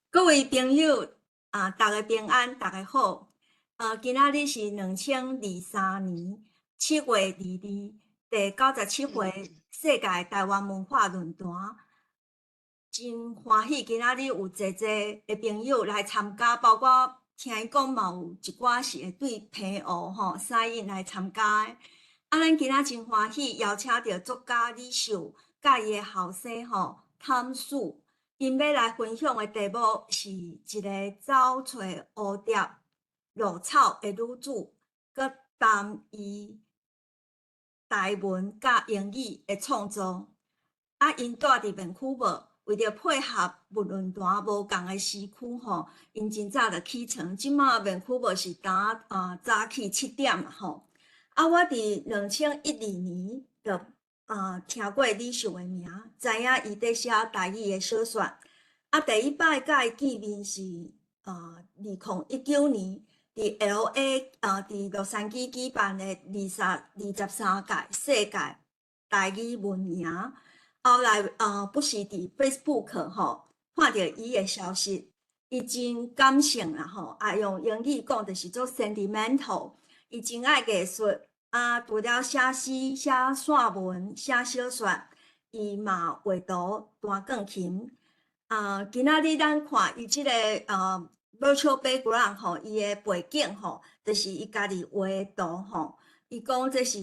各位朋友啊，逐家平安，逐家好。今仔日是2023年7月22，第97回世界台灣文化論壇。真歡喜，今仔日有濟濟的朋友來參加，包括聽伊講嘛有一寡是會對澎湖吼 sign in 來參加的。啊，咱今仔真歡喜邀請著作家李秀佮伊的後生吼湯樹。𪜶欲來分享的題目是一个走揣蝴蝶落草的女子，閣擔伊台文佮英語的創作。啊，𪜶住佇 Vancouver，為著配合論壇無仝的時區吼，𪜶真早就起床。這馬 Vancouver 是早啊早起7點嘛吼。啊，我佇2012年就聽過李秀的名，知影伊佇寫台語的小說。啊，第一擺佮伊見面是2019年佇 L.A. 佇洛杉磯舉辦的23屆世界台語文營。後來不時佇 Facebook 吼看著伊的消息，伊真感性啦吼，啊用英語講就是做 sentimental，伊真愛藝術。啊，除了寫詩、寫散文、寫小說，伊嘛畫圖、彈鋼琴。啊，今仔日咱看伊這个virtual background 吼，伊的背景吼，就是伊家己畫的圖吼。伊講這是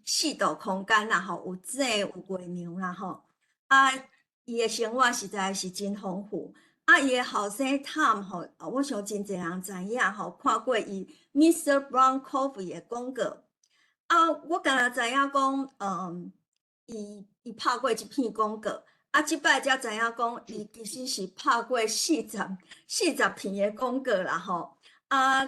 四度空間啦吼，有井有月娘啦吼。啊，伊的生活實在是真豐富。啊，伊的後生 Tom 吼，我想真濟人知影吼，看過伊 Mr. Brown Coffee 的廣告。啊，我敢若知影講，伊拍過一片廣告，啊，這擺才知影講，伊其實是拍過40片的廣告啦吼。啊，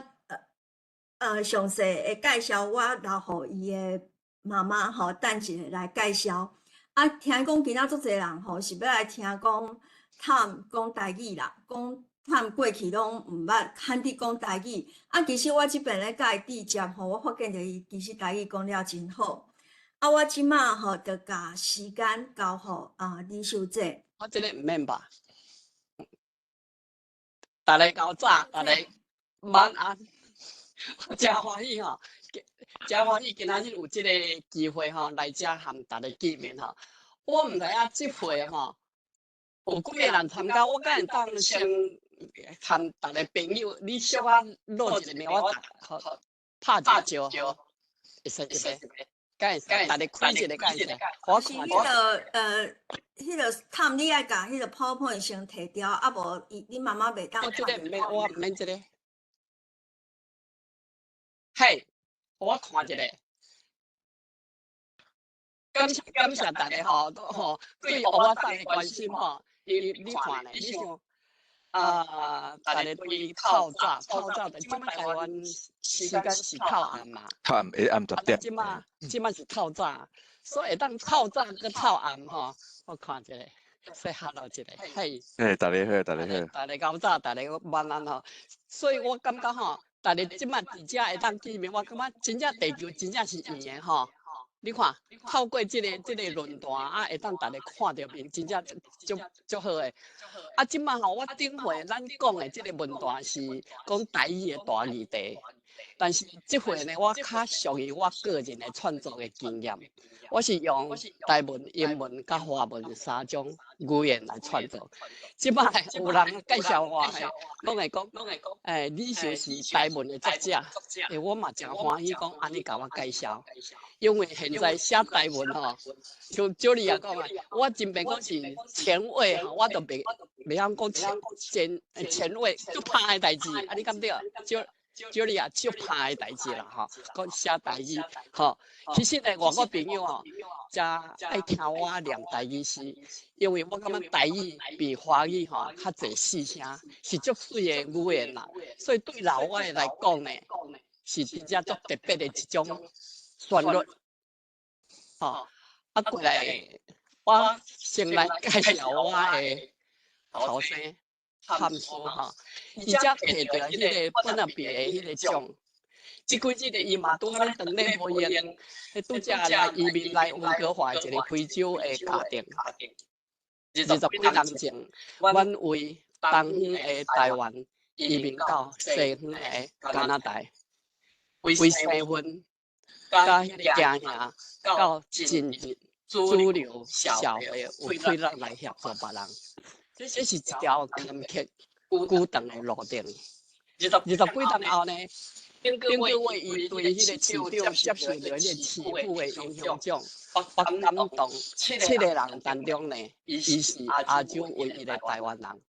詳細的介紹我留予伊的媽媽吼，等一下來介紹。啊，聽講今仔足濟人吼是欲來聽講 Tom 講台語啦，講 Tom 過去攏毋捌罕佇講台語。啊，其實我這邊咧佮伊對接吼，我發現著伊其實台語講了真好。啊，我這馬吼就共時間交予啊李秀姐。我這个毋免吧？逐家較早，逐家晚安。我誠歡喜吼，誠歡喜今仔日有這个機會吼，來遮和逐家見面吼。我毋知影這回吼有幾个人參加，我敢會當先和逐家朋友，你小可落一个名，我拍一個招，會使一個，敢會使？逐家開一个，敢會使？我是彼个彼个 Tom，你愛共彼个 PowerPoint 先提掉，啊無伊你媽媽袂當。我這个毋免，我毋免這个。嘿，我看一下。感謝感謝大家吼，吼對芋仔送的關心吼。你看咧，你想啊，逐家對透早，透早，這馬台灣時間是透暗嘛？透暗，下暗10點。這馬是透早，所以會當透早閣透暗吼。我看一下，說 hello 一下，嘿。嘿，逐家好，逐家好。逐家較早，逐家晚安吼。所以我感覺吼，逐家這馬佇遮會當見面，我感覺真正地球真正是圓的吼。你看，透過這個論壇啊，會當逐家看著面，真正足足好的。啊，這馬吼，我頂回咱講的這个問題是講台語的大議題，但是這回呢，我較屬於我個人的創作的經驗，我是用台文、英文佮華文三種語言來創作。這擺有人介紹我，攏會講，李秀是台文的作者，我嘛誠歡喜講按呢共我介紹，因為現在寫台文吼，像照你也講啊，我真袂講是前衛吼，我都袂曉講前衛足歹的代誌，啊你敢對？照你啊，足歹的代誌啦吼，講寫台語吼。其實呢，外國朋友吼，誠愛聽我念台語詩，因為我感覺台語比華語吼較濟四聲，是足媠的語言啦。所以對老外來講呢，是真正足特別的一種旋律。吼，啊過來，我先來介紹我的後生。探索吼，伊才摕著彼个本仔幣的彼个獎。這幾日咧，伊嘛拄仔咧當咧無閒，彼拄才來移民來溫哥華一個非洲的家庭。20幾年前，阮為東方的台灣移民到西方的加拿大，為身份佮彼个行向到進入主流社會有推力來協助別人，這是一條坎坷孤單的路程。20幾年後呢，頂個月伊對彼個市長接受著彼個市府的影響獎，發感動七個人當中呢，伊是亞洲唯一的台灣人。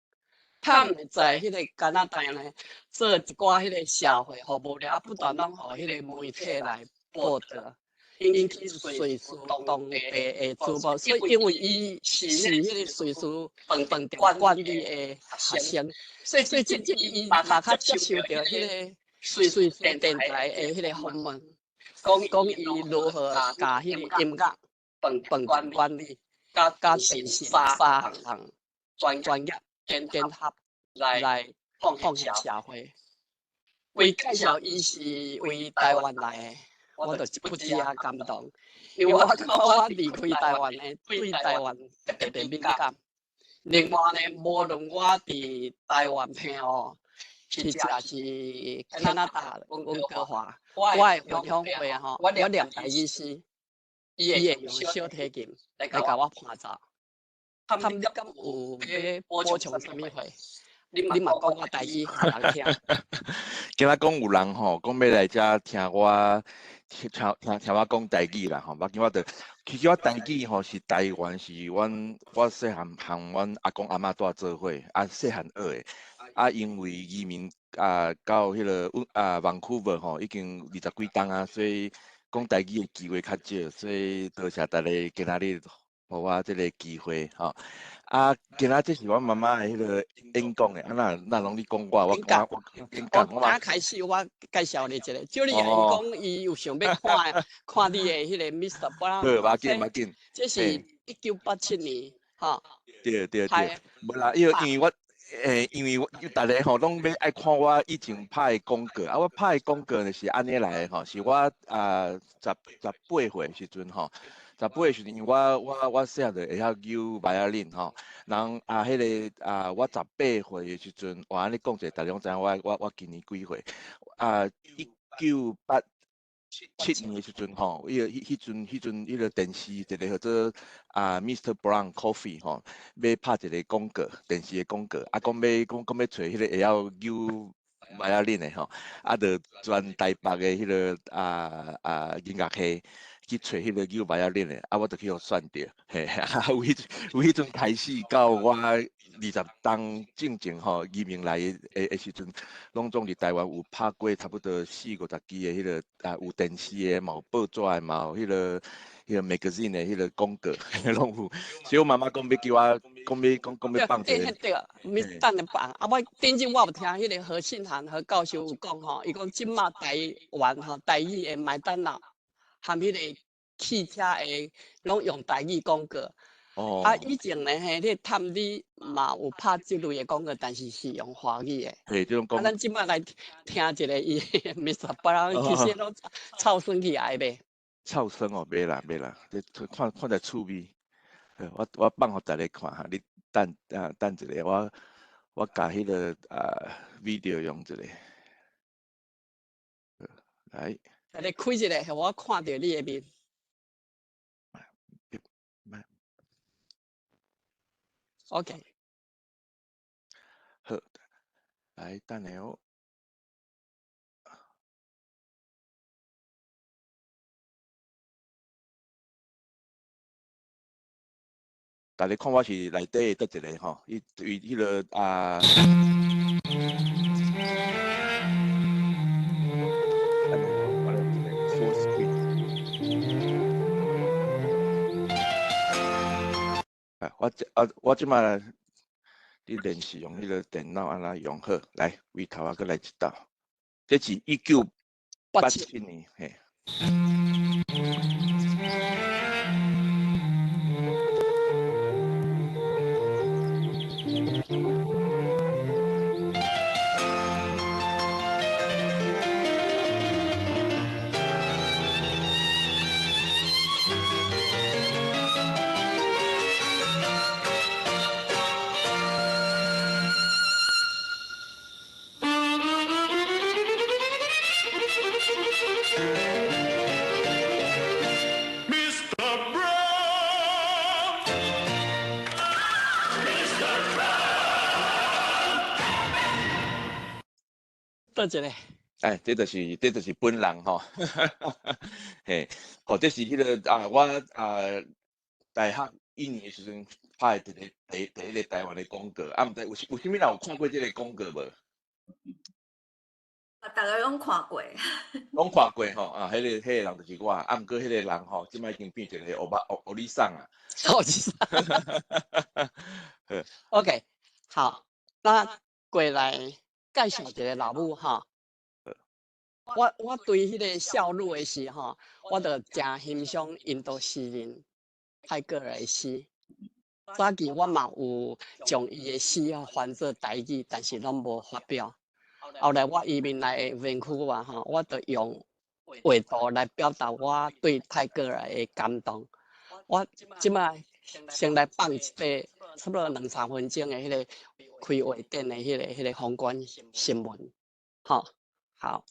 他們在彼個加拿大呢，做一寡彼個社會服務了，不斷攏予彼個媒體來報導，引起瑞士當地的注目。所以因為伊是彼個瑞士飯店管理的學生，所以這伊嘛較接受著彼個瑞士電台的彼個訪問，講講伊如何共彼個音樂、飯店管理、佮電視三項專業結合來貢獻社會。為介紹伊是為台灣來的，我就不止啊感動，因為我感覺我離開台灣的，對台灣特別敏感。另外呢，無論我佇台灣澎湖，或者是加拿大溫哥華，我的分享會吼，我念台語時，伊會用小提琴來共我伴奏。他們你敢有欲補充啥物話？你嘛講我台語予人聽。今仔講有人吼，講欲來遮聽我聽聽聽我講台語啦吼，無緊我就其實我台語吼是台灣是阮我細漢和阮阿公阿嬤蹛做伙，啊細漢學的，啊因為移民啊到彼个啊 Vancouver 吼已經20幾冬啊，所以講台語的機會較少，所以多謝大家今仔日予我這个機會吼。啊，今仔這是阮媽媽的彼个演講的，啊若若攏你講我，我我演講。我剛開始我介紹你一下，就你伊講伊有想欲看看你的彼個 Mr. Brown。好，無要緊，無要緊。這是1987年，吼。對對對，無啦，因為我，因為我逐家吼攏欲愛看我以前拍的廣告，啊，我拍的廣告呢是按呢來的吼，是我啊18歲時陣吼。18歲時陣，因為我細漢就會曉扭 violin 吼，然後啊，彼个啊，我十八歲的時陣，我按呢講者，逐家攏知影我今年幾歲？啊，1987年的時陣吼，彼个彼陣彼个電視一個叫做啊 Mr. Brown Coffee 吼，欲拍一個廣告，電視的廣告，啊，講欲講講欲揣彼個會曉扭 violin 的吼，啊，就全台北的彼个啊音樂系去揣彼個扭 violin 的，啊，我就去予選著，嘿，啊，有彼陣開始到我20冬進前吼移民來的時陣，攏總佇台灣有拍過差不多四五十支的彼个啊，有電視的，嘛有報紙的，嘛有彼個 magazine 的彼個廣告，攏有。所以我媽媽講欲叫我，講欲講講欲放一個。對對，毋等下放。啊，我頂陣我有聽彼個何信涵何教授有講吼，伊講這馬台灣吼台語的麥當勞含彼個汽車的攏用台語廣告。哦。啊，以前呢，嘿，你探你嘛有拍這類的廣告，但是是用華語的。嘿，這種講。啊，咱這馬來聽一下伊 Mr. Brown，其實攏臭酸起來袂？臭酸哦，袂啦袂啦，這看看來趣味。我放予逐家看哈，你等啊等一下，我共彼个啊 video 用一下。來。你開一下，予我看著你的面。OK。好，來等下哦。逐家看我是內底的佗一個吼，伊對彼个啊。等下我來一個 full screen。啊，我這啊，我這馬佇練習用彼個電腦按怎用好，來，回頭啊，閣來一道。這是1987年，嘿。倒一个？哎，這就是本人吼，嘿，吼，這是彼个啊，我啊大學一年的時陣拍的第一個台灣的廣告，啊，毋知有啥物人有看過這个廣告無？啊，逐个攏看過。攏看過吼，啊，彼个人就是我，啊，毋過彼个人吼，這擺已經變一个歐里桑啊。歐里桑。OK，好，那過來介紹一个老母吼。我對彼个少女的時吼，我就誠欣賞印度詩人泰戈爾的詩。早期我嘛有將伊的詩啊翻做台語，但是攏無發表。後來我移民來灣區啊吼，我就用畫圖來表達我對泰戈爾的感動。我這擺先來放一個差不多兩三分鐘的彼个開畫展的彼个宏觀新聞，吼，好。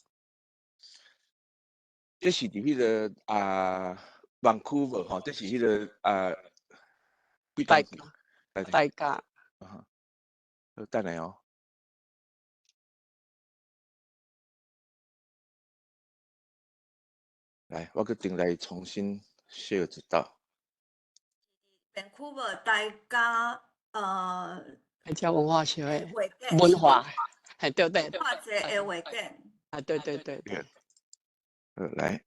這是佇彼个啊，Vancouver 吼，這是彼个啊，大大家，啊，等下哦。來，我閣轉來重新 share 一道。 Vancouver 大家台家文化協會文化，係對對。文化節的畫展。啊，對對對對。來。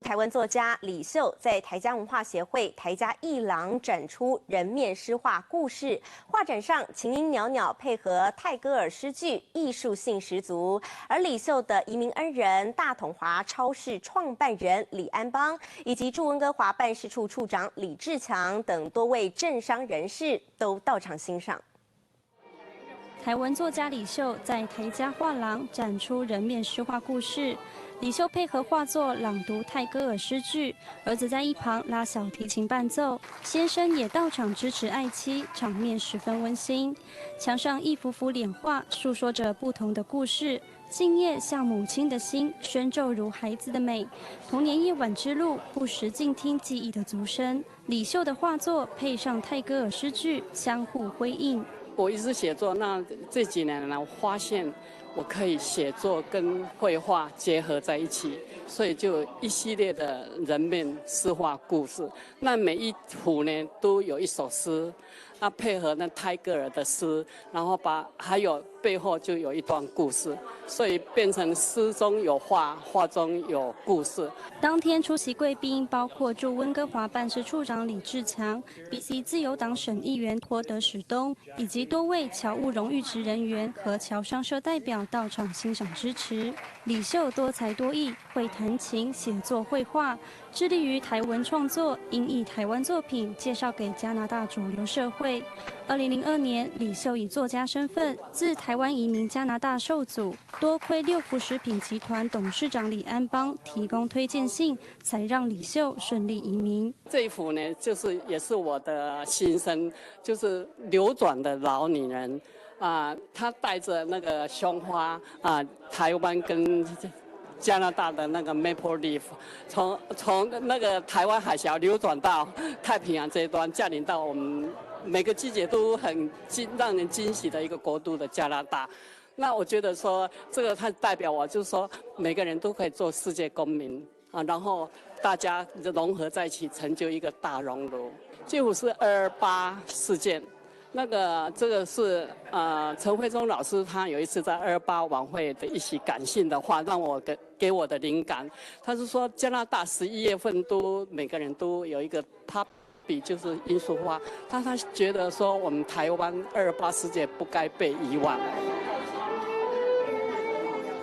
台灣作家李秀在台家文化協會台家藝廊展出人面詩畫故事，畫展上琴音裊裊配合泰戈爾詩句，藝術性十足。而李秀的移民恩人大統華超市創辦人李安邦，以及駐溫哥華辦事處處長李志強等多位政商人士都到場欣賞。台灣作家李秀在台家畫廊展出人面詩畫故事。李秀配合畫作朗讀泰戈爾詩句，兒子在一旁拉小提琴伴奏，先生也到場支持愛妻，場面十分溫馨。牆上一幅幅臉畫，訴說着不同的故事。靜夜像母親的心，宣奏如孩子的美。童年夜晚之路，不時靜聽記憶的足聲。李秀的畫作配上泰戈爾詩句，相互輝映。我一直寫作，那這幾年來，我發現我可以寫作跟繪畫結合在一起，所以就一系列的人面詩畫故事。那每一幅呢，都有一首詩，那配合那泰戈爾的詩，然後把還有背後就有一段故事，所以變成詩中有畫，畫中有故事。當天出席貴賓包括駐溫哥華辦事處長李志強、BC 自由黨省議員托德史東，以及多位僑務榮譽職人員和僑商社代表到場欣賞支持。李秀多才多藝，會彈琴、寫作、繪畫，致力於台文創作，應以台灣作品介紹給加拿大主流社會。2002年，李秀以作家身份自台灣移民加拿大受阻，多虧六福食品集團董事長李安邦提供推薦信，才讓李秀順利移民。這一幅呢，就是也是我的心聲，就是流轉的老女人啊，她帶着那個胸花啊，台灣跟加拿大的那個 Maple Leaf，從那個台灣海峽流轉到太平洋這一端，降臨到我們每個季節都很讓人驚喜的一個國度的加拿大。那我覺得說，這個它代表我，就是說每個人都可以做世界公民啊，然後大家融合在一起，成就一個大熔爐。這幅是228事件。那個這個是陳慧中老師，他有一次在228晚會的一席感性的話，讓我給我的靈感。他是說加拿大11月份都每個人都有一個 poppy，就是罌粟花。他覺得說我們台灣228事件不該被遺忘。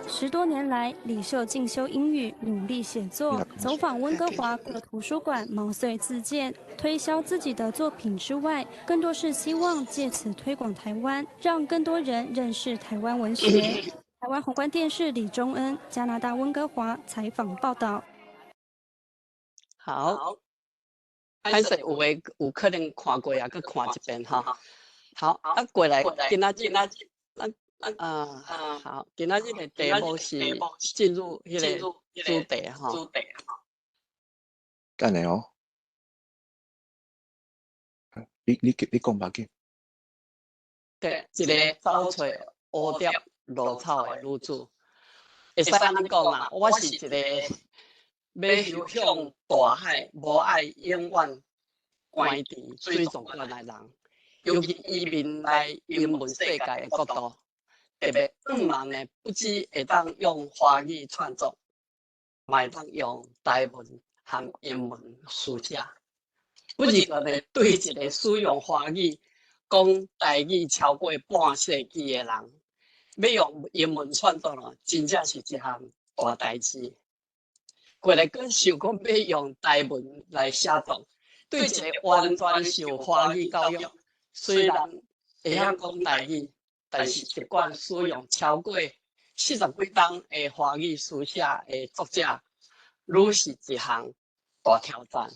10多年來，李秀進修英語，努力寫作，走訪溫哥華各圖書館，毛遂自薦，推銷自己的作品之外，更多是希望借此推廣台灣，讓更多人認識台灣文學。台灣宏觀電視李忠恩，加拿大溫哥華採訪報道。好，歹勢有的有可能看過啊，閣看一遍哈。好，啊過來，今仔日咱。啊，好，今仔日的題目是進入彼个主題吼。等下哦，你講吧緊。對，一个走揣蝴蝶落草的女子，會使按呢講啦，我是一个欲游向大海，無愛永遠關佇水族館的人。尤其移民來英文世界的國度，特別向望呢，不只會當用華語創作，嘛會當用台文和英文書寫。不二個呢，對一個使用華語講台語超過半世紀的人，欲用英文創作咯，真正是一項大代誌。過來閣想講欲用台文來寫作，對一個完全受華語教育，雖然會曉講台語，但是習慣使用超過四十幾冬的華語書寫的作者，愈是一項大挑戰。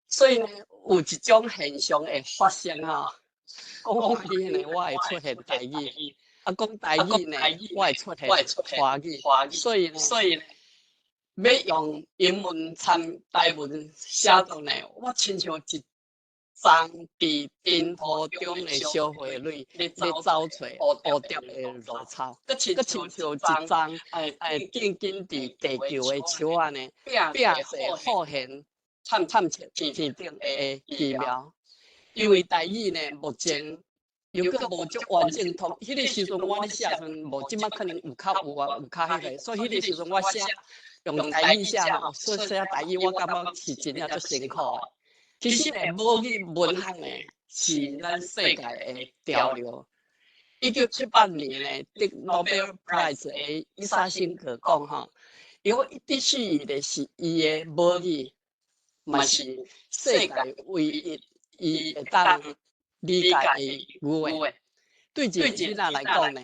所以呢，有一種現象會發生吼，講華語呢，我會出現台語；啊，講台語呢，我會出現華語。所以呢，欲用英文參台文寫作呢，我親像一叢佇塵土中的小花蕊，咧走揣蝴蝶的落草，閣親像一叢緊緊佇地球的樹仔呢，摒做好現探測天頂的奇妙。因為台語呢，目前又閣無足完整統，彼个時陣我咧寫時陣，無這擺可能有較有啊，有較彼个，所以彼個時陣我寫用台語寫吼，所以寫台語我感覺是真正足辛苦的。其實呢，母語文學呢是咱世界的潮流。1978年呢，得 Nobel Prize 的伊沙辛格講吼，伊講伊必須的是伊的母語，嘛是世界唯一伊會當理解的語言。對一個囡仔來講呢，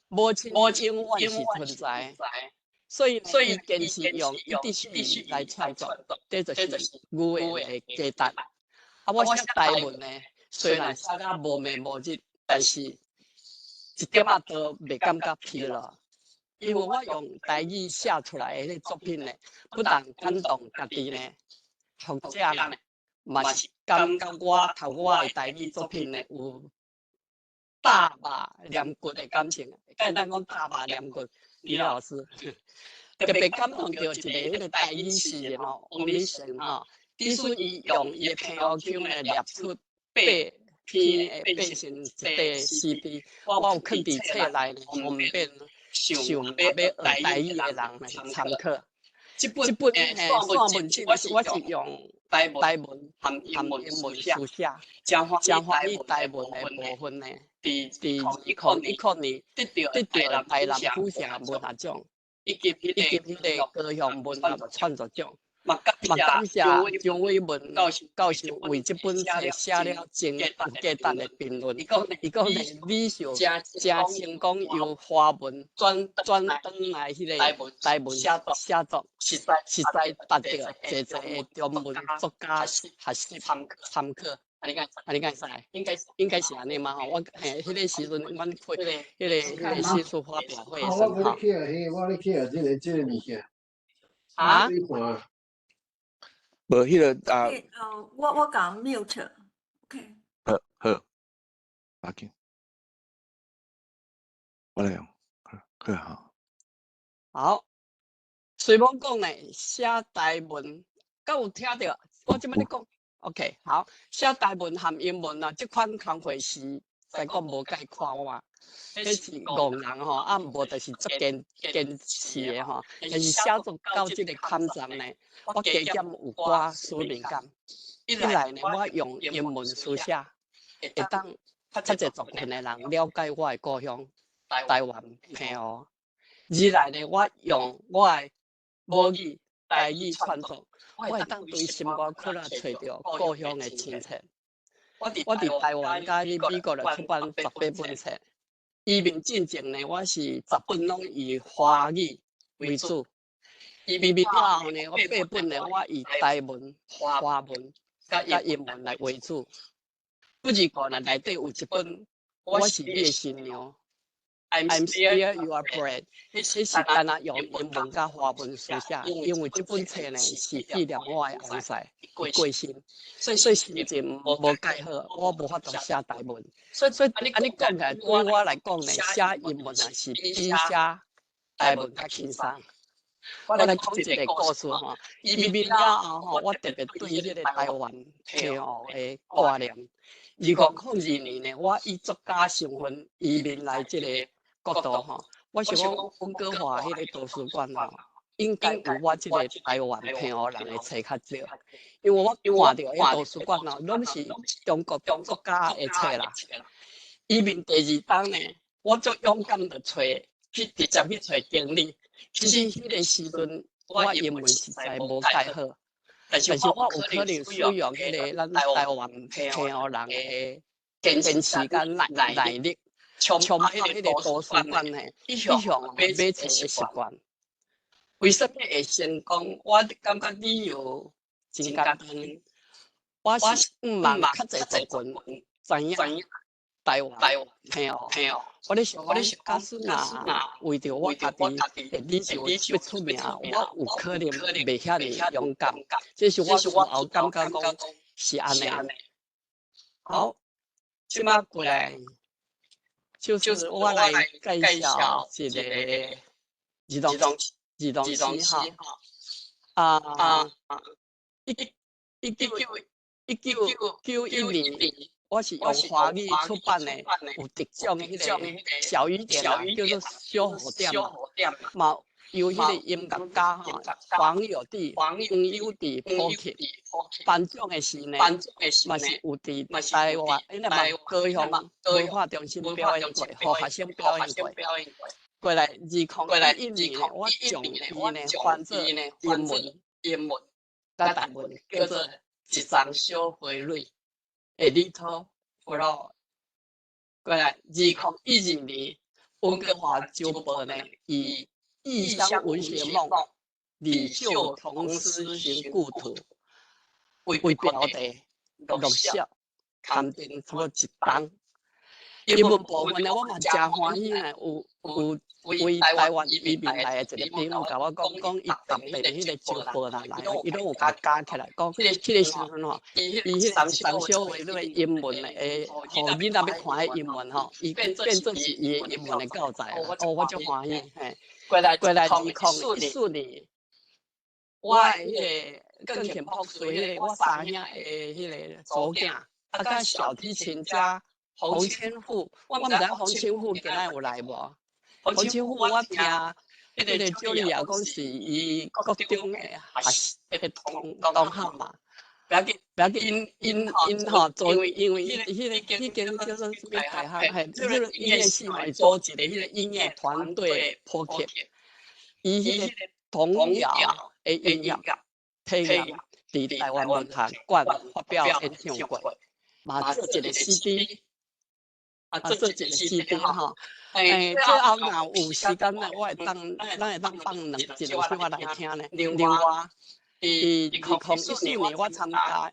母親永遠是存在，所以所以堅持用伊必須來創作，這就是語言的價值。啊，我寫台文呢，雖然寫甲無暝無日，但是一點仔都袂感覺疲勞，因為我用台語寫出來的彼個作品呢，不但感動家己呢，學者呢，嘛是感覺我讀我的台語作品呢，有踏肉黏骨的感情。敢會當講踏肉黏骨，李老師特別感動著一個彼個台語詩人吼，王禮成吼，只使伊用伊的澎湖腔來念出八篇的變成一塊 CD，我有囥佇冊內呢，方便想欲學台語的人來參考。這本這本線文集，我是用台文含英文書寫，誠歡喜台文的部分呢，佇2010年得著台南府城文學獎，以及彼个高雄文學創作獎。嘛感謝張偉文教授為這本冊寫了真有價值的評論。伊講呢，李秀誠成功由華文轉轉轉來彼个台文寫作，實在值得濟濟的中文作家學習參考。按呢敢會使？應該是按呢嘛吼。我嘿，彼个時陣阮開彼个新書發表會的時陣吼。我咧去這個物件。啊？無彼个啊。我共 mute，OK。好，好，阿緊，我來用，好，好。好，隨罔講呢，寫台文，敢有聽著？我這擺咧講，OK，好，寫台文含英文啊，這款工課是來講無共款我，彼是戇人吼，啊無就是足堅持的吼。但是寫作到這個坎站呢，我加減有寡使命感。一來呢，我用英文書寫，會當較濟族群的人了解我的故鄉台灣澎湖。二來呢，我用我的母語台語創作，我會當對心肝窟仔揣著故鄉的親切。我佇台灣佮美國咧出版18本冊，移民進前呢，我是10本攏以華語為主。移民了後呢，我八本呢，我以台文、華文佮英文來為主。不二個呢，內底有一本，我是你的新娘， I'm steal your bread，彼是干焦用英文佮華文書寫，因為這本冊呢是紀念我的翁婿過身，所以心情無蓋好，我無法度寫台文。所以按呢講起來，對我來講呢，寫英文啊是比寫台文較輕鬆。我來講一個故事吼，移民了後吼，我特別對彼個台灣澎湖的掛念。2002年呢，我以作家身份移民來這個國度吼，我想講溫哥華彼個圖書館吼，應該有我這個台灣澎湖人的冊較少，因為我看著彼圖書館吼，攏是中國作家的冊啦。移民第二冬呢，我足勇敢的揣去直接去揣經理。其實彼個時陣我英文實在無蓋好，但是我有可能使用彼個咱台灣澎湖人的堅持佮耐力，衝破彼個圖書館呢，一向買冊的習慣。為啥物會成功？我感覺理由真簡單，我是向望較濟族群知影台灣澎湖。我咧想講，假使若為著我家己的理想欲出名，我有可能袂遐爾勇敢。這是我事後感覺講是按呢。好，這馬過來，就是我來介紹一個兒童詩哈。啊，1991年，我是用華語出版的，有得獎的彼個小雨點啊，叫做小雨點嘛，嘛由彼個音樂家吼黃友弟、黃友弟譜曲，頒獎的時呢，嘛是有佇台灣，那嘛高雄文化中心表演過，予學生表演過。過來2011年呢，我將伊呢翻做英文、佮台文，叫做一叢小花蕊。的 Little Flower。過來，2012年，溫哥華週報呢，以異鄉文學夢，李秀童詩新故土為標題，陸續刊登差不多一冬。英文部分呢，我嘛誠歡喜呢，有為台灣移民來的一個朋友共我講，講伊特別彼個週報啦來，伊攏有共加起來，講彼個時陣吼，伊彼個叢小花蕊英文的，予囡仔欲看彼英文吼，伊變做是伊的英文的教材啦，哦，我足歡喜嘿。過來2014年，我的彼個鋼琴博士，彼個我三兄的彼個查某囝，啊，佮小提琴家洪千富，我毋知影洪千富今仔有來無？洪千富我聽彼個趙麗亞講是伊國中的學彼個同學嘛。不要緊，不要緊，𪜶吼做，因為彼個彼間叫做啥物大學，嘿，這個音樂系嘛，組一個彼個音樂團隊普及，伊彼個童謠的音樂體驗，佇台灣文學館發表演唱過，嘛做一個 CD。啊，做一個 CD 吼，欸，最後若有時間咧，我會當，咱會當放兩一兩首我來聽咧。另外，佇2014年我參加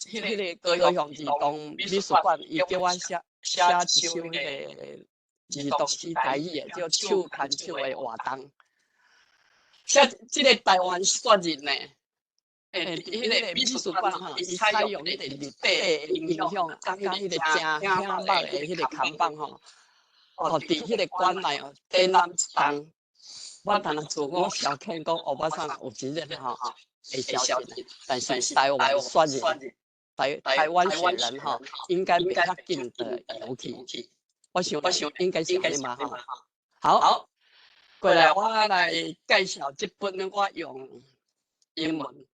彼個高雄兒童美術館，伊叫我寫寫一首彼個兒童詩台語的，叫手牽手的活動。寫這個台灣雪人呢，欸，佇彼個美術館吼，伊採用彼個立體的音響，佮彼個誠醒目的彼個看板吼，哦，佇彼個館內哦，展覽一冬，我當陣自我消遣講，歐巴桑有一日吼會消失，但是台灣雪人，台灣雪人吼，應該袂遐緊的遊去。我想，我想應該是按呢嘛吼。好，過來我來介紹這本，我用英文、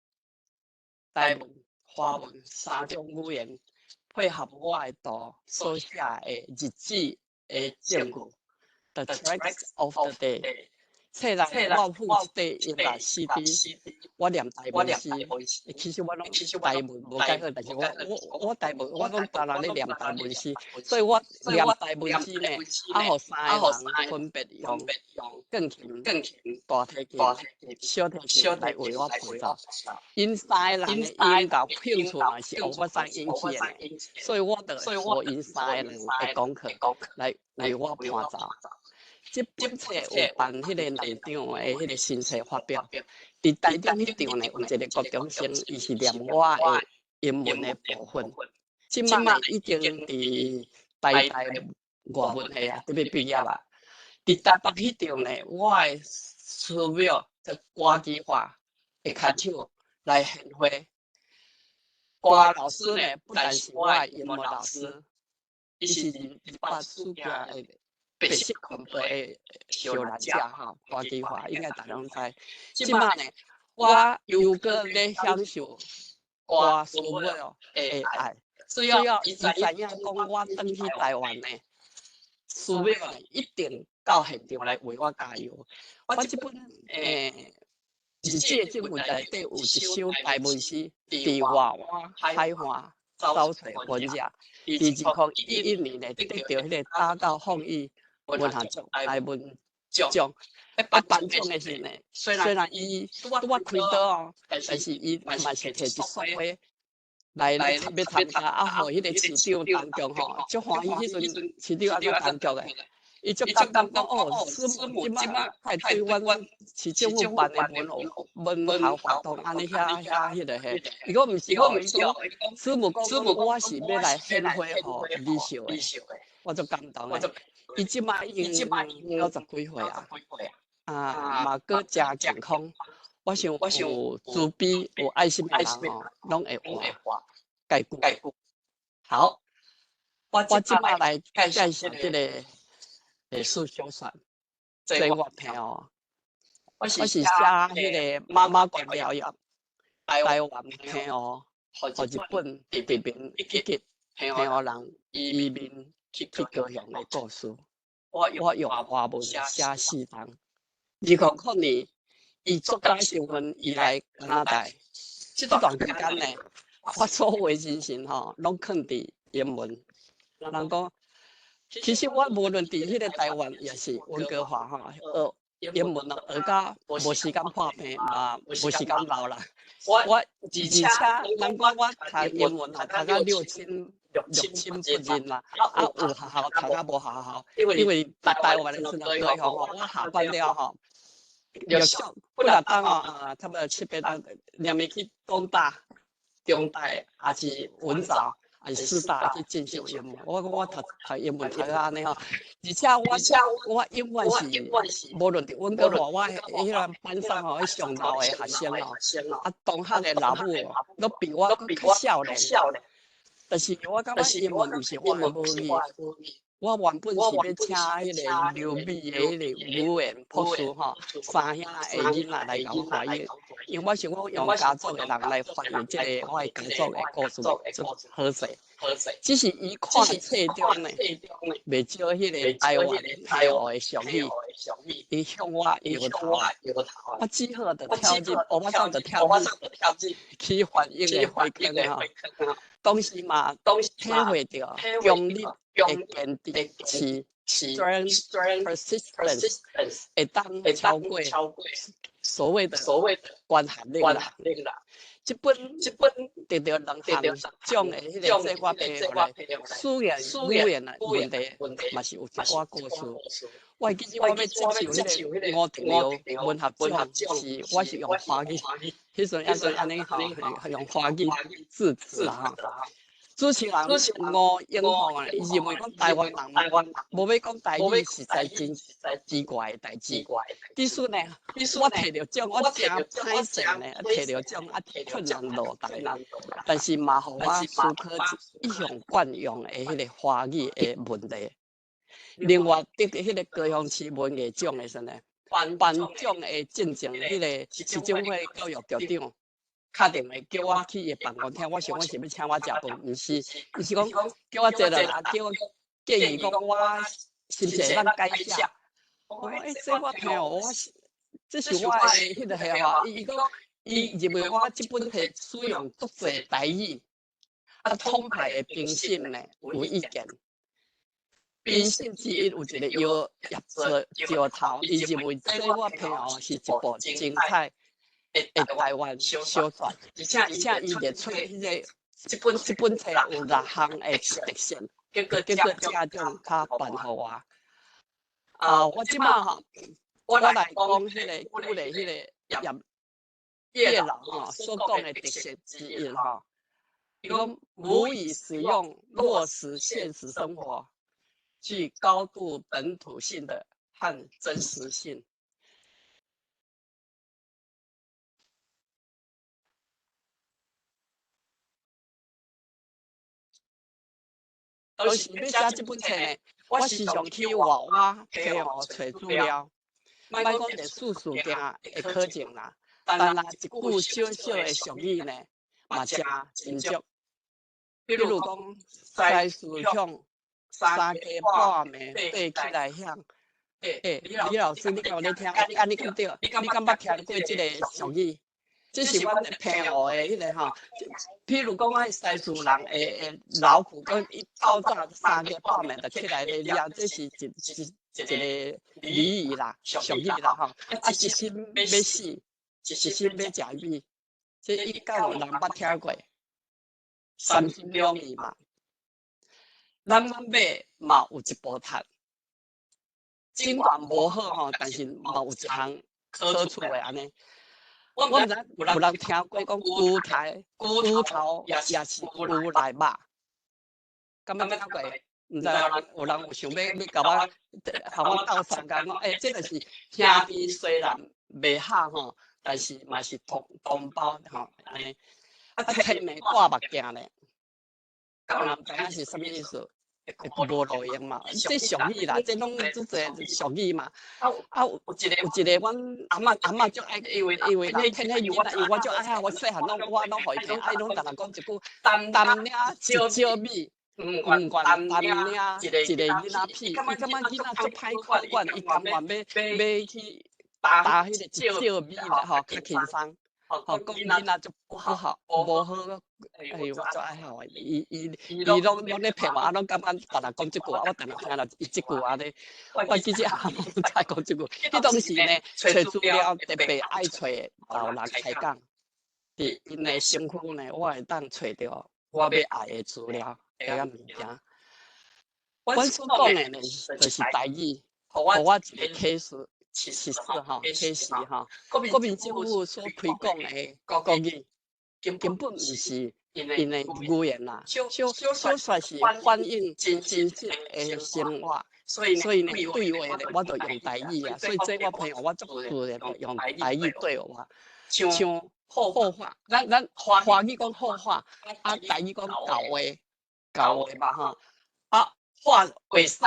台文、華文三種語言配合我的圖所寫的日子的證據，The Tracks of the Day。冊內我附一塊音樂 CD，我念台文詩，其實我攏台文無蓋好，但是我台文我攏逐日咧念台文詩，所以我念台文詩呢，啊，予三個人分別用鋼琴、大提琴、小提琴來為我伴奏。𪜶三個人的音樂興趣嘛是烏目屎引起的，所以我就予𪜶三個人的功課來為我伴奏。這本冊有辦彼個南長的彼個新冊發表，佇台中彼場呢，有一個高中生，伊是念我的英文的部分，這擺已經佇台大外文系啊，準備畢業啊。佇台北彼場呢，我的師母就郭基華會牽手來獻花。郭老師呢，不但是我的英文老師，伊是二八暑假的白色恐怖的受難者吼，郭基華應該大家攏知。這擺呢，我又閣咧享受郭師母的愛，只要伊知影講我轉去台灣呢，師母一定到現場來為我加油。我這本日記的正文內底有一首台文詩，佇外灣海岸走揣雲者，佇2011年呢，得著彼個大道創意文學獎台文獎。啊，頒獎的時呢，雖然伊拄仔開刀哦，但是伊嘛是提一束花來來要參加，啊，予彼個市長當局吼，足歡喜，彼陣市長按怎當局的。伊足感動講哦，師母這擺太對阮市政府辦的文學活動按呢遐遐彼個嘿，伊講毋是哦，伊講師母講我是欲來獻花予李秀的，我足感動的。伊這擺已經90幾歲啊，啊嘛閣誠健康。我想有慈悲有愛心的人吼，攏會活蓋久。好，我這擺來介紹這個歷史小說，這我聽哦。我是寫彼個媽媽關療癒台灣平湖，予日本移民以及平湖人移民去高雄的故事。我用華文寫四冬。2000年，以作家身份移來加拿大，這段期間呢，我所有的精神吼，攏囥佇英文。人講，其實我無論佇彼個台灣，抑是溫哥華吼，學英文咯，學甲無時間破病嘛，無時間老啦。我而且人講我讀英文吼，讀甲六親不認啦，啊有學校讀甲無學校，因為台灣的時陣高雄吼，我下班了吼。陸續幾若冬哦，啊，差不多七八冬，連續去東大、中大，抑是文藻，抑是師大去進修英文。我講我讀讀英文讀到按呢吼，而且我永遠是無論佇溫哥華，我彼個班上吼，彼上老的學生哦，啊同學的老母攏比我閣較少年。但是我感覺英文毋是我的母語。我原本是欲請彼個留美的彼個語言博士吼，三兄的囡仔來共我翻譯，因為我想講用家族的人來翻譯這個我的家族的故事，足好勢。只是伊看冊中呢，袂少彼個台灣平湖的俗語，伊向我搖頭，我只好就跳入，我馬上就跳入去翻譯的火坑吼。當時嘛，體會著強力的堅持，strength persistence 會當超過所謂的關學力啦。這本得著兩項獎的彼個這我朋友咧，語言的問題嘛是有一寡故事。我會記得我欲接受彼個吳德耀文學獎，是我是用華語，彼陣猶閣按呢吼，用華語致辭啦吼。主持人吳英鳳啊，伊認為講台灣人無欲講台語，實在真奇怪的代誌。其實呢，我提著獎，我誠歹勢呢，提著獎啊，困難落台，但是嘛，予我思考一向慣用的彼個華語的問題。另外，得彼個高雄市文藝獎的時陣呢，頒獎的進前，彼個市政府教育局長敲電話叫我去伊的辦公廳，我想講是欲請我食飯，毋是，伊是講叫我坐落來，叫我建議講我是毋是會當改寫。我講欸，這我聽哦，我是這是我的彼個系吼，伊講伊認為我這本冊使用足濟台語，啊，統派的評審呢有意見。評審之一有一個姚葉做石頭，伊認為這我聽哦是一部精彩的台灣小說，而且伊列出彼個這本冊有六項的特性，結果這獎較頒予我。啊，我這馬吼，我來講彼個鼓勵彼個葉葉老吼所講的特色之一吼，伊講母語使用落實現實生活，具高度本土性的和真實性。當時欲寫這本冊呢，我時常去外挖溪湖揣資料，莫講歷史事件的考證啦，但若一句小小的俗語呢，嘛誠真足。比如講，西思鄉三更半暝爬起來響。欸，李老師，你敢有咧聽？按呢敢對？你敢捌聽過這個俗語？這是阮澎湖的彼個吼，譬如講，阮西嶼人會勞苦，講伊透早三更半暝就起來咧掠，這是一一個俚語啦、俗語啦吼。啊，一心欲死，一心欲食米，這伊敢有人捌聽過？三心兩意嘛。咱尾嘛有一步讀，盡管無好吼，但是嘛有一項可取的按呢。我毋知有人聽過講牛頭，牛頭也是牛內肉，敢捌聽過？毋知有人有想欲欲共我，予我鬥相共講，欸，這就是兄弟雖然袂合吼，但是嘛是同同胞吼，按呢。啊，天暝掛目鏡咧，敢有人知影是啥物意思？無路用嘛，這俗語啦，這攏足濟俗語嘛。啊，有一個有一個，阮阿嬤阿嬤足愛，因為因為天天囡仔，因為我足愛，我細漢攏我攏予伊聽，啊伊攏逐逐講一句，擔領一少米，毋願擔領一個囡仔屁。伊感覺囡仔足歹管，伊甘願欲欲去擔彼個一少米吼，較輕鬆。吼，講囡仔足不好，無好，哎呦，我足愛好伊伊伊攏攏咧騙我，啊，攏感覺逐逐講這句，我逐逐聽著伊這句按呢，我其實也毋知講這句。彼當時呢，揣資料特別愛揣老人開講，佇𪜶的身軀呢，我會當揣著我欲愛的資料，彼個物件。阮所講的呢，就是台語，予我一個啟示。啟示吼，啟示吼，國民政府所推廣的國語，根本毋是𪜶的語言啦，小小說是反映真真實的生活，所以呢，對話呢，我就用台語啊，所以這我朋友我足自然用台語對話，像好話，咱咱華語講好話，啊台語講厚話，厚話嘛吼，啊話會使。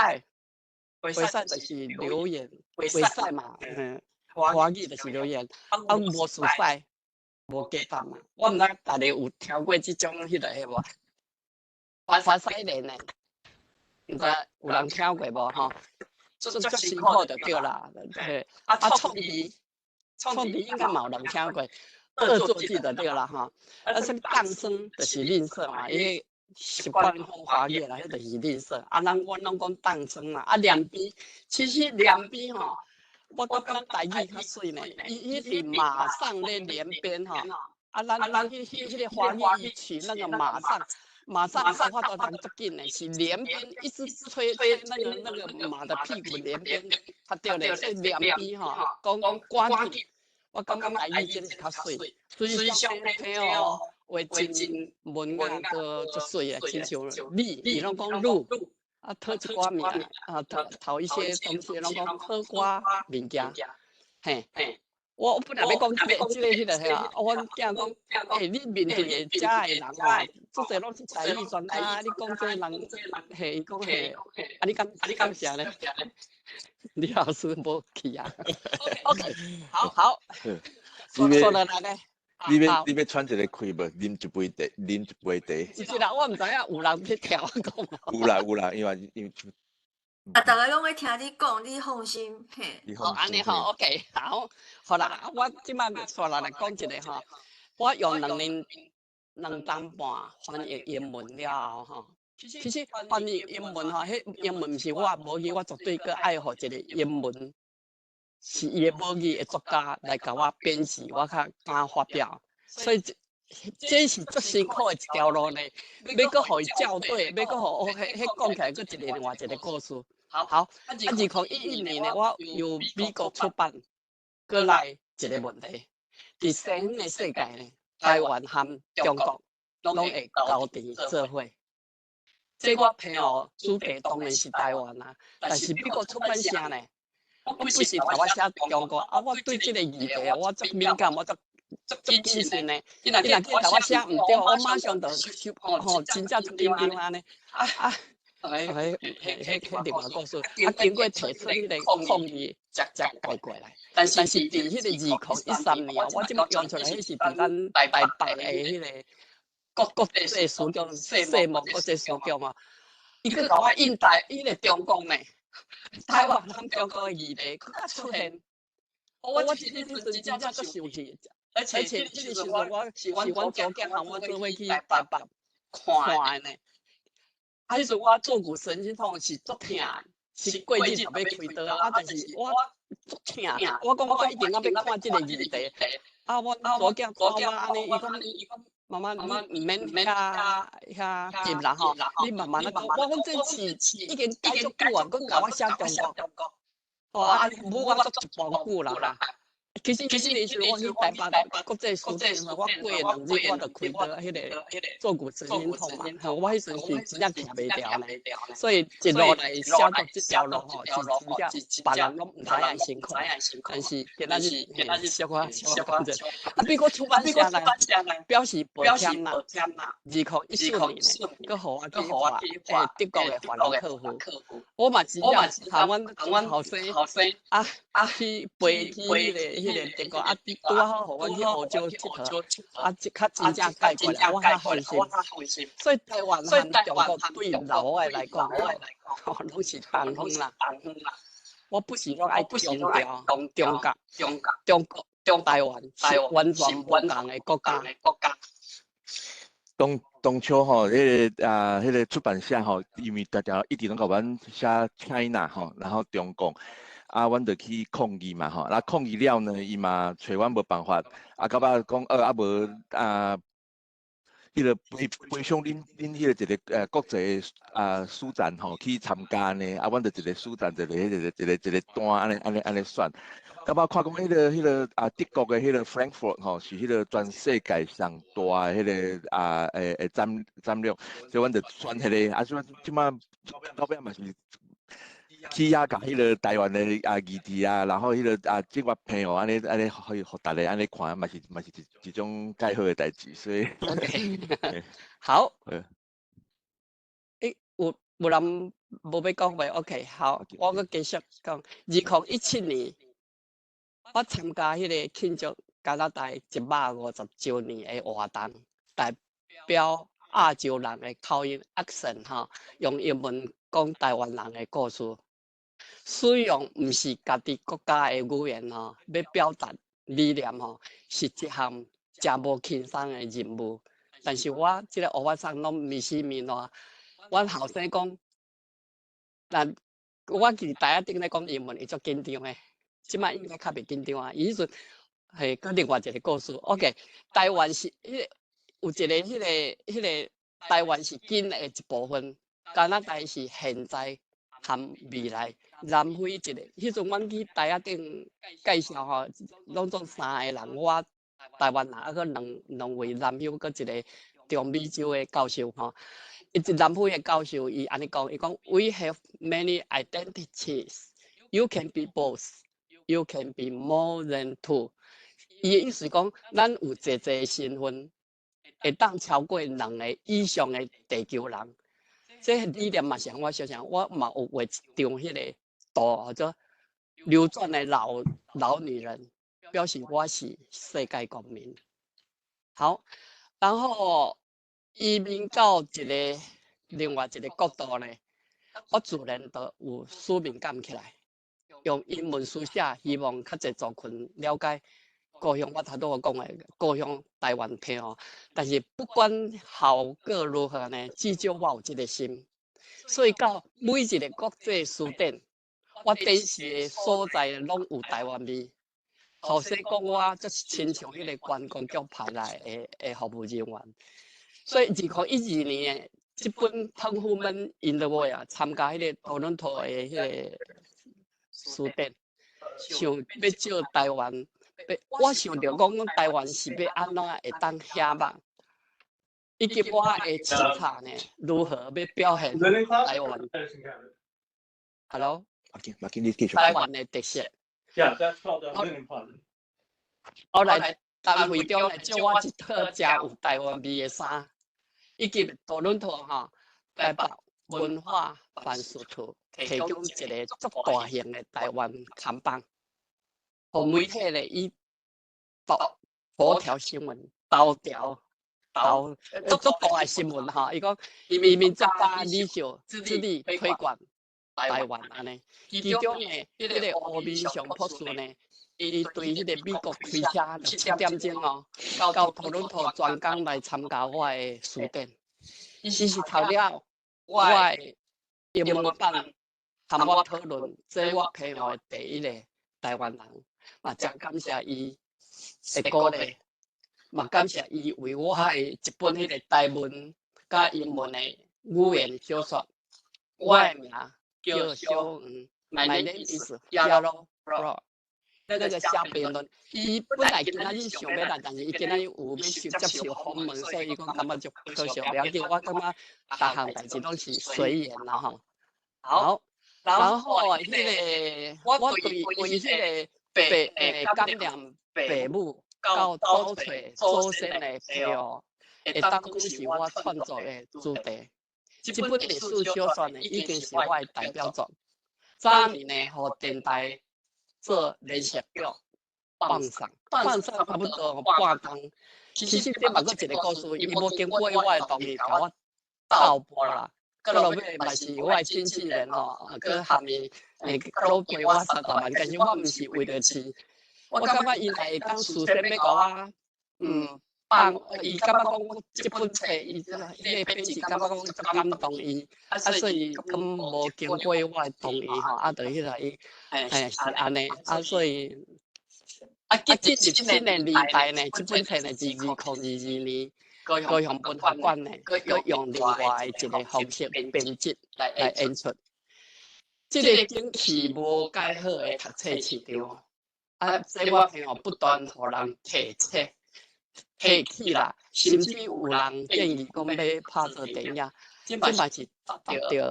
會使就是留言，會使嘛，嗯，華語就是留言，啊無熟悉，無記得嘛。我毋知逐家有聽過這種彼個無？發西蓮呢？毋知有人聽過無吼？足足辛苦就對啦，嘿。啊，創意，創意應該嘛有人聽過，惡作劇就對啦吼。啊，啥物當生就是吝嗇嘛，因為。習慣講華語啦，彼就是吝嗇。啊，咱阮攏講當生啦。啊，兩邊其實兩邊吼，我感覺台語較媠呢。伊伊佇馬上咧連邊吼，啊，咱咱彼彼彼個華語伊取那個馬上，馬上說話都人足緊的，是連鞭一直吹吹那個那個馬的屁股連鞭，較對咧。所以連邊吼，講趕緊，我感覺台語真是較媠，隨上聽哦。話真文雅閣足媠啊，親像你，伊攏講汝，啊，討一寡物件，啊，討討一些東西，攏講討寡物件，嘿，我本來欲講這個這個彼個嘿啊，阮囝講，欸，你面對的遮的人哦，足濟攏是台語專家，你講這人，嘿，伊講嘿，啊，你敢你敢啥咧？李老師無去啊？OK，好，好，說落來咧。你欲你欲喘一个氣無？啉一杯茶，啉一杯茶。其實啦，我毋知影有人去聽我講。有啦有啦，因為因為。啊，逐家攏咧聽你講，你放心嘿。哦，按呢吼，OK，好，好啦，我這擺煞落來講一个吼，我用兩年兩冬半翻譯英文了後吼，其實翻譯英文吼，彼英文毋是我母語，我絕對閣愛予一個英文。是伊的母語的作家來共我編輯，我較敢發表。所以這這是足辛苦的一條路呢。欲閣予伊校對，欲閣予哦，彼彼講起來閣一個另外一個故事。好，啊，2011年呢，我由美國出版閣來一個問題，佇西方的世界呢，台灣和中國攏會交織做伙。這我提哦，主題當然是台灣啊，但是美國出版社呢，我不是共我寫中國啊，我對這個議題我足敏感，我足足謹慎的。你若去共我寫毋對，我馬上就吼，真正足緊張按呢。啊啊，彼彼彼另外故事，啊，經過提出彼個抗議，才改過來。但是佇彼個2013年，我這擺用出來，彼是佇咱台北的彼個國際書局、世貿國際書局嘛。伊閣共我印台，彼個中國呢，台灣和中國的議題閣較出現。我這個時陣真正足生氣，而且這個時陣我是阮查某囝和我做伙去台北看的呢。啊，彼陣我坐骨神經痛是足疼，是過日就欲開刀啊，但是我足疼，我講我一定愛欲看這個議題。啊，我查某囝看我按呢，伊講伊講媽媽你毋免遐遐急啦吼，你慢慢仔講。我講這事已經改足久啊，閣共我寫中國。哦，啊，母我足一磅久啦。其實那時我去台北國際書展，我過2日我就開刀，彼個坐骨神經痛嘛，吼，我彼陣是真正徛袂牢呢，所以一路來寫作這條路吼，是真正別人攏毋知影辛苦，但是今仔日小可小可講者，啊，美國出版社呢，表示抱歉啦，2014年，閣予我去畫德國的法蘭克福，我嘛真正含阮後生啊啊去飛去彼個德國啊，拄好予阮去歐洲𨑨迌，啊，這較真正解決來，我較放心。所以台灣和中國對老外來講，吼，攏是同遠啦。我不是攏愛強調中國、中國、台灣是完全無仝的國家。當初吼，彼個啊，彼個出版社吼，因為常常一直攏共阮寫 China 吼，然後中國，啊，阮就去抗議嘛吼，啊，抗議了呢，伊嘛揣阮無辦法，啊，到尾講，啊無啊，彼個賠償恁彼個一個國際啊書展吼去參加呢，啊，阮就一個書展一個彼個一個一個單按呢按呢按呢算。到尾看講彼個啊德國的彼個 Frankfurt 吼，是彼個全世界上大的彼個啊會展覽，所以阮就選彼個，啊，所以這擺到尾嘛是去遐共彼個台灣的啊議題啊，然後彼個啊這個朋友按呢按呢，予予逐家按呢看，嘛是一種蓋好的代誌，所以。 OK，好。欸，有人無欲講話？OK，好，我閣繼續講。2017年，我參加彼個慶祝加拿大150週年的活動，代表亞洲人的口音 accent 吼，用英文講台灣人的故事。使用毋是家己國家的語言吼，欲表達理念吼，是一項誠無輕鬆的任務。但是我這個烏發桑攏迷死迷爛，阮後生講，但我佇台仔頂咧講英文，伊足緊張的。這擺應該較袂緊張啊。伊彼陣係閣另外一個故事。OK，台灣是彼個有一個彼個台灣是根的一部分，加拿大是現在和未來。南非一個，彼陣阮去台仔頂介紹吼，攏總三個人，我台灣人，啊，閣兩位南非，閣一個中美洲的教授吼。伊一南非的教授，伊按呢講，伊講：We have many identities. You can be both. You can be more than two。伊的意思講，咱有濟濟身份，會當超過兩個以上的地球人。這理念嘛是我想想，我嘛有畫一張彼個圖，叫做流轉的老老女人，表示我是世界公民。好，然後移民到一個另外一個國度呢，我自然就有使命感起來，用英文書寫，希望較濟族群了解故鄉。我頭拄仔講的故鄉台灣聽哦，但是不管效果如何呢，至少我有這個心。所以到每一個國際書展，我展示的所在攏有台灣味。好勢講我就是親像彼個觀光局派來的服務人員。所以2012年這本胖虎們 in the world 啊，參加彼個多倫多的彼個書展，想欲借台灣，欲我想著講台灣是欲按怎會當遐目，以及我的視察呢，如何欲表現台灣。Hello，台灣的特色。 Yeah, that's called a linen closet. 後來單會長來借我一套誠有台灣味的衫，以及多倫多吼台北文化辦事處提供一個足大型的台灣看板，予媒體咧以頭條新聞頭條頭足大的新聞吼，伊講移民作家李秀致力推廣台灣按呢，其中呢，彼個吳明雄博士呢，伊對彼個美國開車6、7點鐘哦，到多倫多專工來參加我的書展。伊是讀了我的英文版，含我討論，這我澎湖的第一個台灣人，嘛誠感謝伊的鼓勵，嘛感謝伊為我的一本彼個台文佮英文的語言小說。我的名叫小黃，My name is Yellow Frog。那個寫評論，伊本來今仔日想欲來，但是伊今仔日有欲受接受訪問，所以伊講感覺足可惜。無要緊，我感覺逐項代誌攏是隨緣啦吼。好，然後彼個我對為彼個爸感念爸母到祖揣祖先的庇護，會當講是我創作的主題。這本歷史小說呢，已經是我的代表作。早年呢，予電台做連續劇放送，放送差不多半工。其實這嘛閣一個故事，伊無經過我的同意，共我倒播啦。到落尾嘛是我的經紀人吼，閣含伊閣落賠我30萬，但是我毋是為著錢，我感覺伊若會當事先欲共我，放，伊感覺講我這本冊，伊彼個編輯感覺講足感動伊，啊，所以閣無經過我的同意吼，啊，就彼個伊，是按呢，啊，所以，啊，進入新的年代呢，這本冊呢是2022年高雄文學館呢，閣用另外一個方式編輯來演出。這個景氣無蓋好的讀冊市場，啊，這我朋友不斷予人提冊。提起啦，甚至有人建議講欲拍做電影，這嘛是值得予人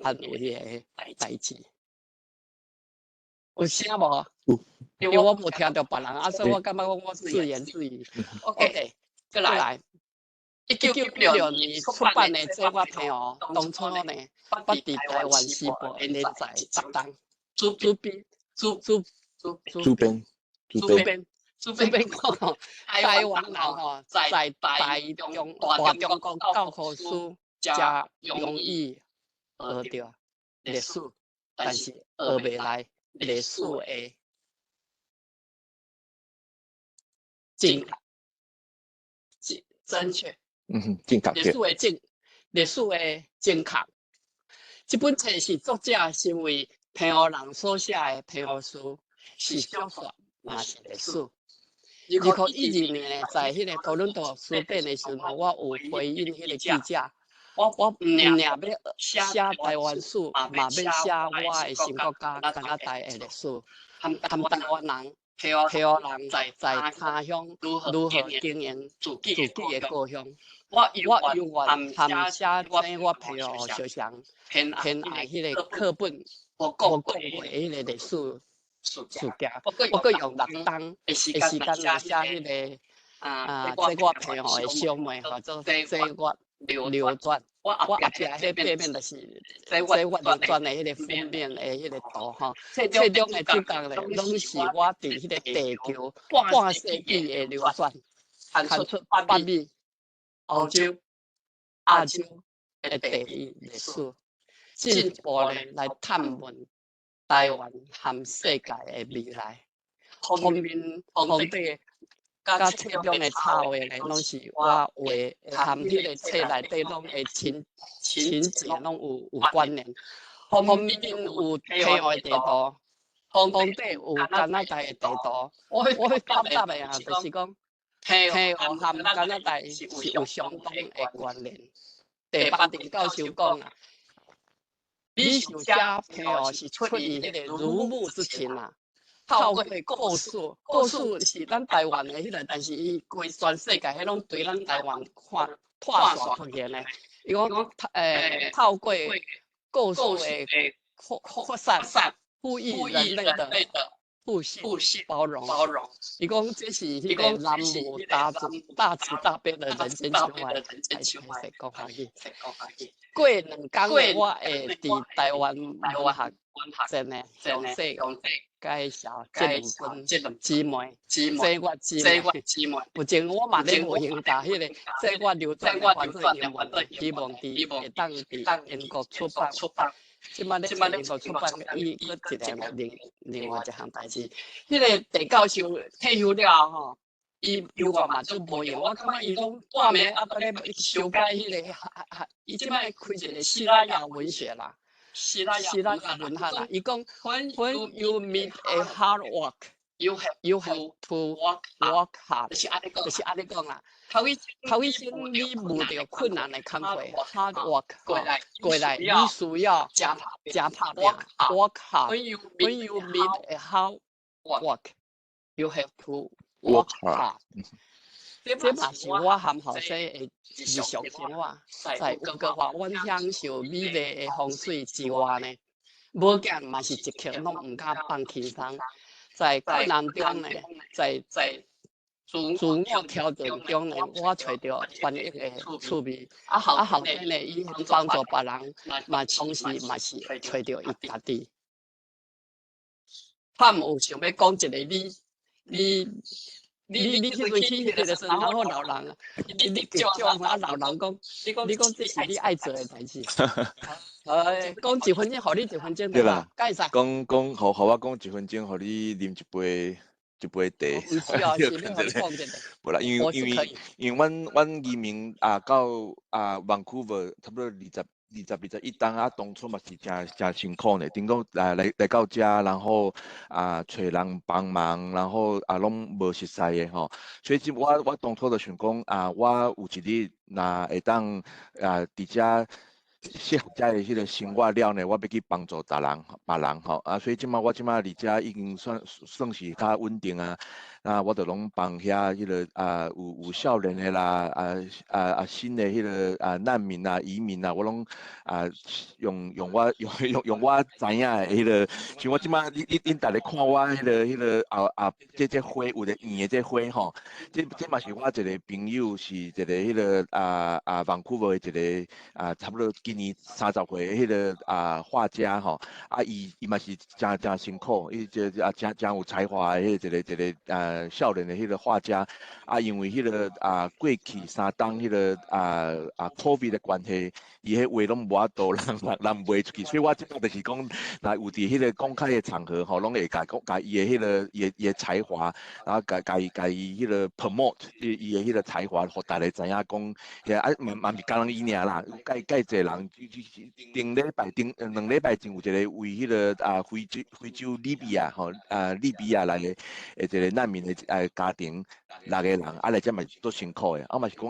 安慰的代誌。有聲無？因為我無聽著別人，啊，所以我感覺講我自言自語。OK，閣來。1996年出版的《這我聽哦》，當初呢，捌佇台灣時報連載10冬，主主編主主主主編主編。主編講，台灣人吼在大中國教科書誠容易學著歷史，但是學袂來歷史的正正正確。正確。歷史的正確。這本冊是作者身為澎湖人所寫的澎湖史，是小說，嘛是歷史。2012年在彼個多倫多書展的時陣，我有回應彼個記者，我毋爾欲寫台灣史，嘛欲寫我的新國家加拿大的歷史，含台灣人、澎湖人在他鄉如何經營自己的故鄉。我猶原含寫這我澎湖相像偏愛彼個課本無講過的彼個歷史。事件，我閣用6冬的時間來寫彼個啊，這我澎湖的小妹，號做歲月流轉。我後壁彼背面就是歲月流轉的彼個封面的彼個圖吼。冊中的主角咧，攏是我佇彼個地球半世紀的流轉，看出北美、歐洲、亞洲的地理歷史，進一步咧來探問台灣和世界的未來。封面、封底佮冊中的插畫咧，攏是我畫，含彼個冊內底攏會親情攏有關聯。封面有澎湖的地圖，封底有加拿大的地圖。我感覺的啊，就是講澎湖和加拿大是有相當的關聯。第八定教授講啊，李秀寫批哦是出於彼个孺慕之情啦。透過故事，故事是咱台灣的彼個，但是伊規全世界彼攏對咱台灣看拖線出現的。伊講透過故事的擴散，呼籲人類的互信、包容。伊講這是彼個南無大慈大慈大悲的人間情懷，來講下去。過兩工我會佇台灣文學節呢，詳細介紹這兩本姊妹，這我姊妹。有前我嘛咧無閒共彼个這我流轉翻做英文，希望佇會當佇英國出版。這擺咧英國出版，伊閣一個另外一項代誌。彼個鄭教授退休了吼，伊猶原嘛足無閒，我感覺伊攏半暝猶閣咧修改彼个，伊這擺開一個西拉雅文學啦，西拉雅文學啦。伊講，When you meet a hard work, you have to work hard，就是按呢講啦。頭一先你遇著困難的工課，hard work 過來，你需要加拍拼，work hard。When you meet a hard work, you have to work hard。這嘛是我含後生的日常生活，在溫哥華，阮享受美麗的風水之外呢，無囝嘛是一刻攏毋敢放輕鬆。在困難中呢，在自我調整中呢，我揣著翻譯的趣味。啊後生呢，伊幫助別人，嘛同時嘛是揣著伊家己。他有想欲講一個你彼陣去彼個時陣，然後老人，你叫啊老人講，你講這是你愛做的代誌。講一分鐘，予你一分鐘。對啦，會使。講講，予我講一分鐘，予你啉一杯一杯茶。毋是哦，是欲予你講一下。無啦，因為阮移民啊到啊 Vancouver 差不多二十、21冬啊，當初嘛是誠誠辛苦呢。頂講來到遮，然後啊揣人幫忙，然後啊攏無熟似的吼。所以這我當初就想講啊，我有一日若會當啊佇遮適合遮的彼个生活了呢，我欲去幫助別人吼。啊，所以這擺我這擺佇遮已經算是較穩定啊。啊，我就攏幫遐彼个啊有少年的啦，啊新的彼个啊難民啊移民啊，我攏啊用我知影的彼个，像我這擺你恁逐家看我彼个後後這花有個圓的這花吼，這嘛是我一個朋友是一個彼个啊 Vancouver 的一個啊差不多今年30歲的彼个啊畫家吼，啊伊嘛是誠誠辛苦，伊這啊誠誠有才華的彼一個少年的彼個畫家，啊，因為彼個啊過去3冬彼個啊 COVID 的關係，伊彼畫攏無法度人賣出去，所以我這擺就是講，若有佇彼個公開的場合吼，攏會共講共伊的彼個伊的才華，然後共伊彼個 promote 伊的彼個才華，予逐家知影講，啊嘛毋是干焦伊爾啦，有蓋濟人，頂禮拜頂2禮拜前有一個為彼個啊非洲利比亞吼啊利比亞來的一個難民的家庭六個人，啊來遮嘛是足辛苦的，啊嘛是講，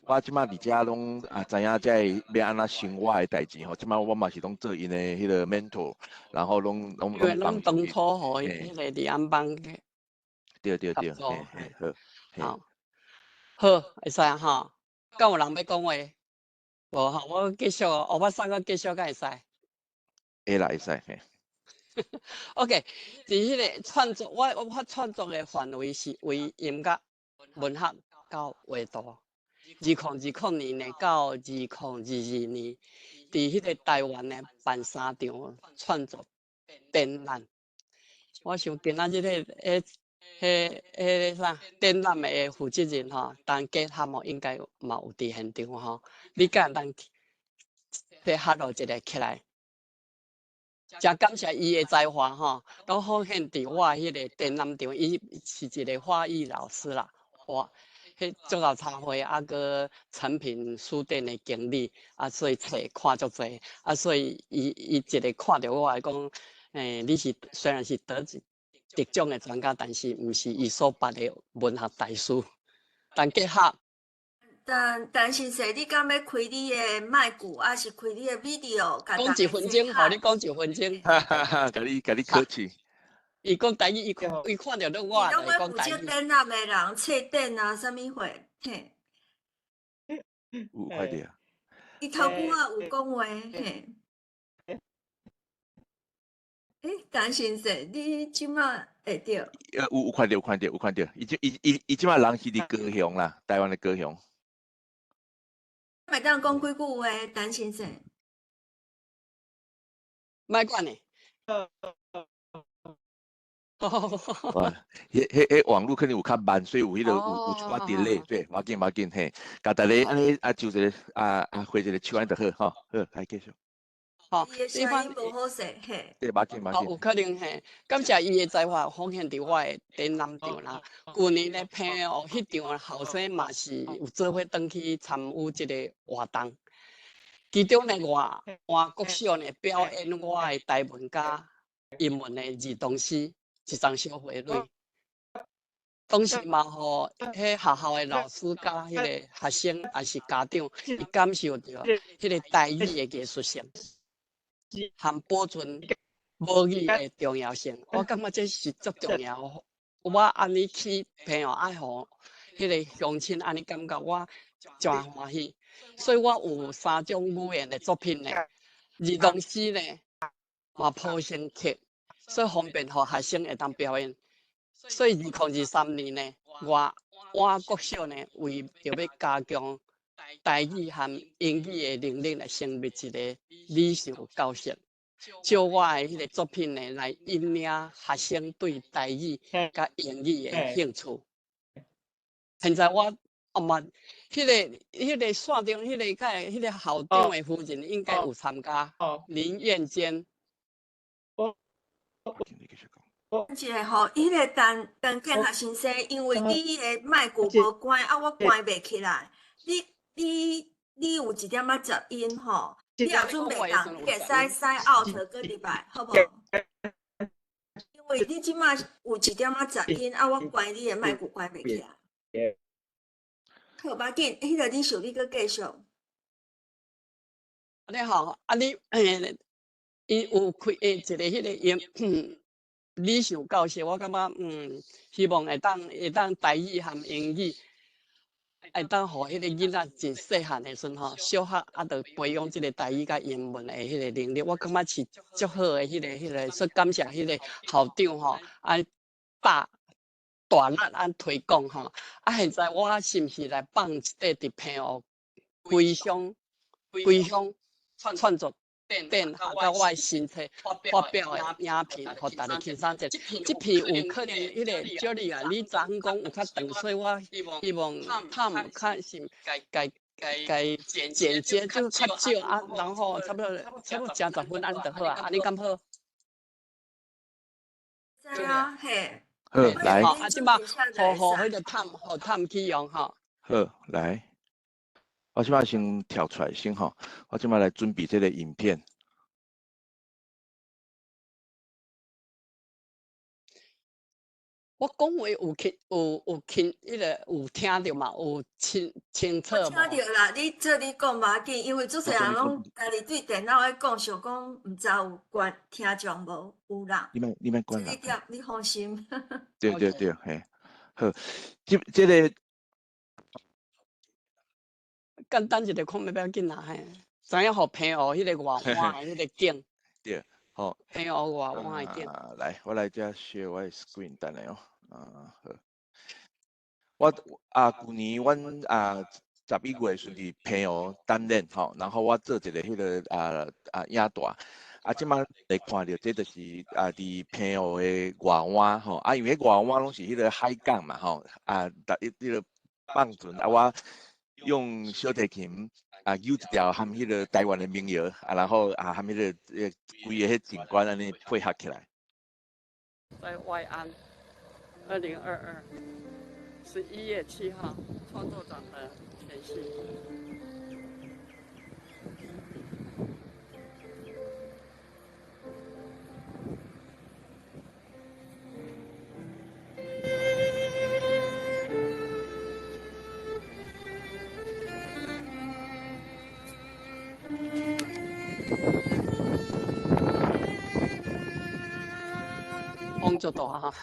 我這擺佇遮攏啊知影這欲按怎生活的代誌吼，這擺我嘛是攏做𪜶的彼個 mentor，然後攏幫當初予彼個李安邦對對對，嘿嘿好，好，會使吼，敢有人欲講話？無吼，我繼續，我三個繼續敢會使？會啦，會使嘿。 OK，佇彼個創作，我創作的範圍是為音樂、文學到畫圖。2020年呢，到2022年，佇彼個台灣呢辦三場創作展覽。我想今仔日彼個啥展覽的負責人吼，陳傑含哦，應該嘛有佇現場吼。你敢會當去哈囉一下起來？誠感謝伊的才華吼，攏奉獻佇我彼個展覽場。伊是一個花藝老師啦，我彼足𠢕插花，啊閣誠品書店的經理，啊所以冊看足濟，啊所以伊一個看著我來講，你是雖然是得獎的專家，但是毋是伊所捌的文學大師。陳傑合，陳陳先生，你敢欲開你的麥克，抑是開你的 video？講一分鐘，予你講一分鐘。哈哈哈，共你共你客氣。伊講台語，伊看伊看著我，伊攏欲負責電腦的人，切電啊，啥物貨？嘿。有快點。伊頭拄仔有講話，嘿。欸，陳先生，你這馬會著？有有看著，有看著，有看著。伊這伊伊伊這馬人是佇高雄啦，台灣的高雄。會當講幾句話，陳先生？莫管呢。哇，彼彼彼網路可能有較慢，所以有彼個有有一寡 delay，對，無要緊無要緊，嘿，共大家按呢啊，就一个啊啊，揮一个手按就好，吼，好，來繼續。吼，伊的聲音無好勢，嘿。對，無要緊無要緊。有可能嘿，感謝伊的才華奉獻佇我的展覽場啦。舊年咧澎湖彼場後生嘛是有做伙轉去參與這个活動，其中呢，外外國小呢表演我的台文佮英文的兒童詩。一欉小花蕊，當時嘛，予彼學校的老師佮彼个學生，抑是家長，伊感受著彼个台語的藝術性，和保存母語的重要性。我感覺這是足重要。我按呢去澎湖，愛予彼個鄉親按呢感覺，我誠歡喜。所以我有三種語言的作品呢，兒童詩呢，嘛譜成曲。所以方便予學生會當表演。所以2023年呢，我我國小呢，為著欲加強台語和英語的能力，來成立一个理想教室，借我的彼个作品呢，來引領學生對台語佮英語的興趣。現在我啊嘛，彼个彼个線中，彼个佮彼个校長的夫人應該有參加，林燕堅。一个吼，彼个陳陳建學先生，因為你的麥克無關，啊，我關袂起來。你你你有一點仔雜音吼，你若準備當，你會使 sign out 閣入來，好無？因為你這馬有一點仔雜音，啊，我關你的麥克關袂起來。好，無要緊，彼个你想你閣繼續。你好，啊你，欸，伊有開一个彼个音。理想教室，我感覺希望會當會當台語和英語，會當予彼个囡仔真細漢的時陣吼，小學啊，就培養這个台語佮英文的彼个能力，我感覺是足好的彼个彼个，所以感謝彼个校長吼，按大大力按推廣吼。啊，現在我是毋是來放一塊佇澎湖歸鄉歸鄉創作？電佮我的新冊發表的影片，予大家欣賞者。這片有可能彼个小麗啊，你昨昏講有較長，所以我希望探較是共共剪接就較少啊，然後差不多差不多食10分按就好啊，按呢敢好？知啊，嘿。好，來。啊，這馬予予彼个探，予探去用吼。好，來。我這擺先跳出來先吼，我這擺來準備這个影片。我講話有聽有有聽，彼个有聽著嘛？有清清楚無？聽著啦，你做你講無要緊，因為足濟人攏家己對電腦咧講，想講毋知有關聽眾無？有啦。你莫你莫管啦。這點你放心。對對對，嘿，好，這這个。簡單一个看欲欲緊啦，嘿，知影予澎湖彼个外灣的彼个景。對，好。澎湖外灣的景。啊，來，我來遮 share 我的 screen，等下哦。啊，好。我啊，舊年阮啊11月時佇澎湖擔任吼，然後我做一个彼个啊啊影帶，啊，這馬來看著，這就是啊佇澎湖的外灣吼，啊，因為外灣攏是彼个海港嘛吼，啊，逐彼個放船啊，我用小提琴啊，扭一條含彼个台灣的民謠啊，然後啊含彼个規个彼景觀按呢配合起來。在外岸，2022，11月7號，創作展的前夕。响足大吼。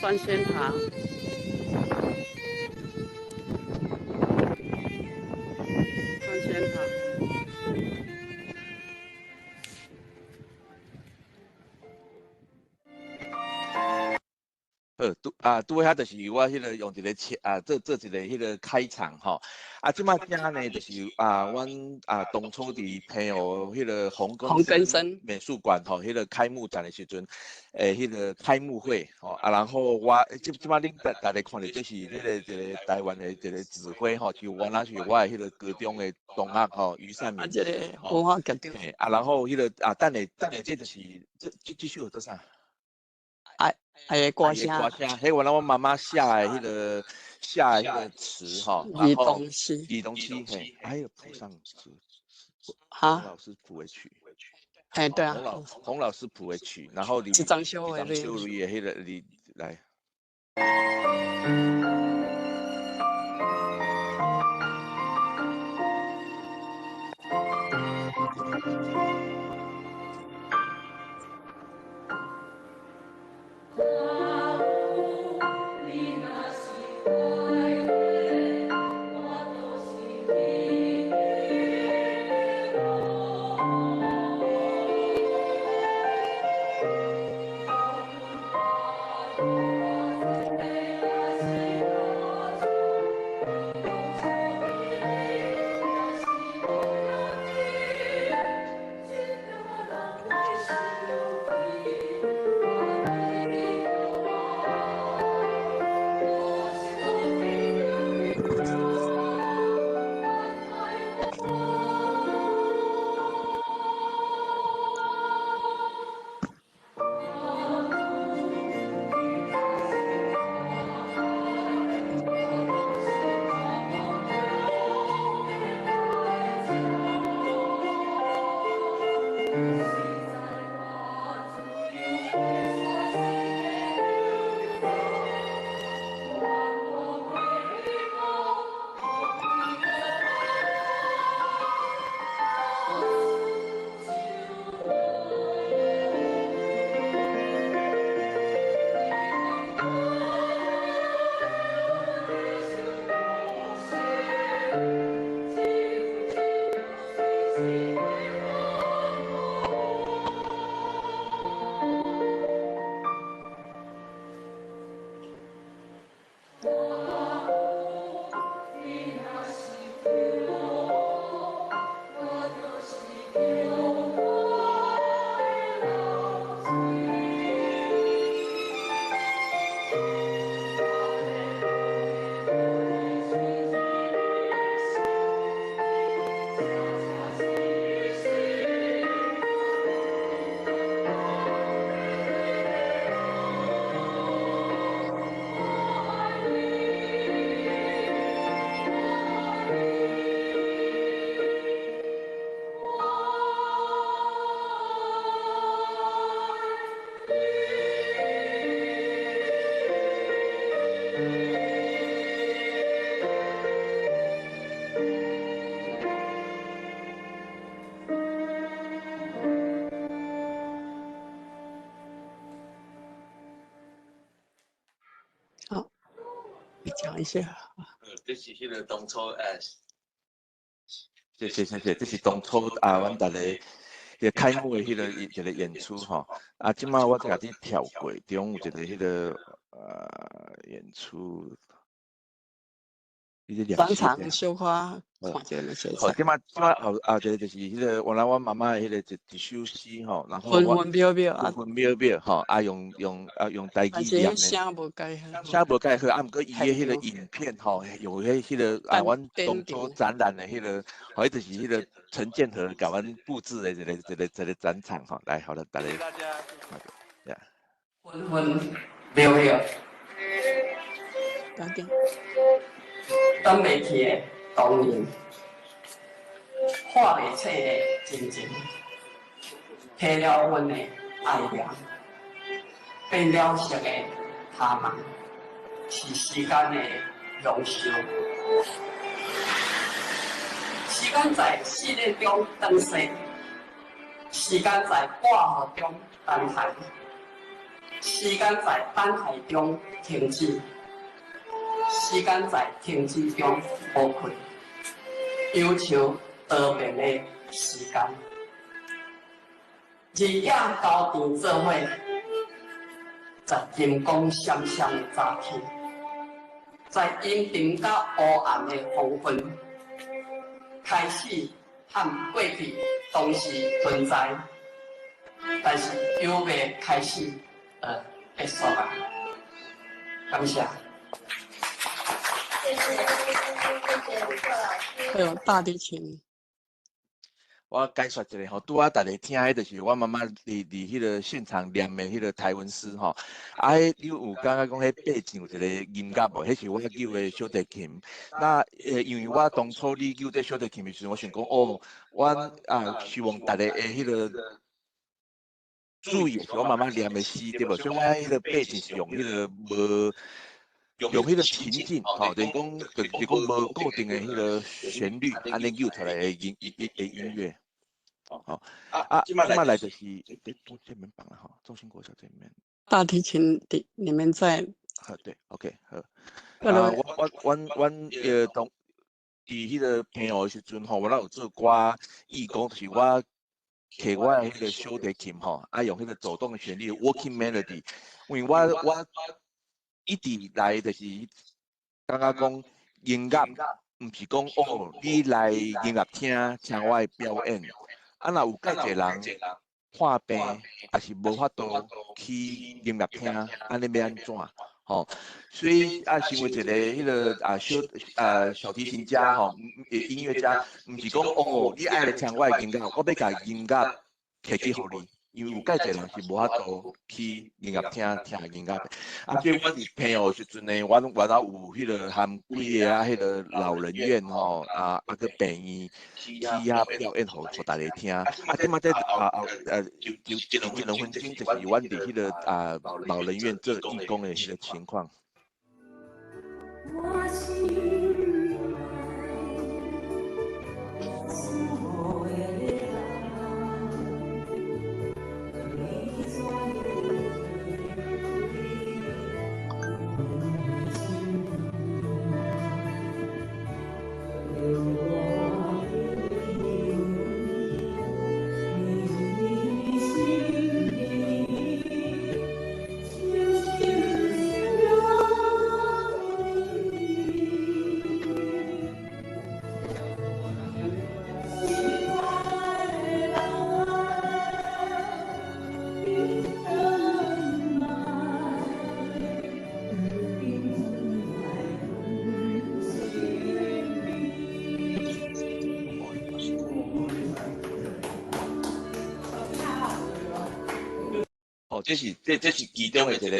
三仙塔。三仙塔。好，拄啊，拄仔遐就是我彼个用一个切啊，做做一个彼个开场吼。啊，这摆遮呢，就是啊，阮啊当初伫澎湖彼个洪根生美术馆吼，彼个开幕展的时阵，彼个开幕会吼啊，然后我这这摆恁大家看著，这是彼个一个台湾的一个指挥吼，就原来是我的彼个高中的同学吼，余善明。啊，这个文化局长。啊，然后彼个啊，等下等下，这就是这这这首叫啥？爱的歌声，歌声，彼原来阮妈妈写的彼个写的彼个词吼，儿童诗，儿童诗嘿，还有谱上词，哈，洪老师谱的曲，嘿对啊，洪老师谱的曲，然后李张修张修睿的彼个你来。讲一下。这是彼个当初谢谢谢谢，这是当初啊，阮逐个彼个开幕的彼个一个演出吼。啊，这摆我再共你跳过，中有一个彼个演出。专场小可看一下就好，这摆这摆后后一个就是彼个原来阮妈妈的彼个一一首诗吼，然后分分秒秒分分秒秒吼，啊用用啊用台语念的。声无盖好。声无盖好，啊，毋过伊的彼个影片吼，用彼彼个啊，阮当初展览的彼个，吼，彼就是彼个陈建和共阮布置的一个一个一个展场吼，来，好了，大家。谢谢大家。分分秒秒。赶紧。等袂起的童年，看袂醒的亲情，提了阮的愛念，變了色的紗網，是時間的享受。時間在試煉中轉世，時間在掛號中等待，時間在等待中停止，時間在停止中崩潰，憂愁多變的時間，日夜交纏做伙，在金光閃閃的早起，在陰沉佮烏暗的黃昏，開始和過去同時存在，但是猶未開始，結束啊！感謝。謝謝，謝謝李秀老師。還有大提琴。我解說一下吼，拄仔逐家聽彼就是我媽媽佇彼个現場念的彼个台文詩吼。啊，彼你有感覺講彼背景有一個音樂無？彼是我扭的小提琴。那因為我當初你扭這小提琴的時陣，我想講哦，我啊希望逐家會彼个注意是我媽媽念的詩對無？所以我彼个背景是用彼个無。用彼个情境，吼，就是講無固定的彼个旋律，按呢扭出來的音樂。好，啊，這擺來就是，欸，這邊放了哈，中心國小這邊。大提琴的，你們在。好，對，OK，好。啊，我當佇彼个平湖的時陣吼，我攏有做寡義工，就是我摕我的彼个小提琴吼，啊，用彼个走動的旋律，working melody，因為我一直來就是感覺講音樂，毋是講哦，你來音樂廳聽我的表演，啊，若有蓋濟人看病，抑是無法度去音樂廳，按呢欲按怎？吼，所以啊，身為一个彼个啊小啊小提琴家吼，音樂家，毋是講哦，你愛來聽我的音樂，我欲共音樂提去予你。因為有蓋濟人是無法度去音樂廳聽音樂的，啊，所以阮佇平湖時陣呢，我攏原來有彼个含幾个啊，彼个老人院吼，啊啊閣病院去遐表演，予逐家聽。啊，這擺這啊啊就就這兩分鐘，就是阮佇彼个啊老人院做義工的彼个情況。這是其中的一個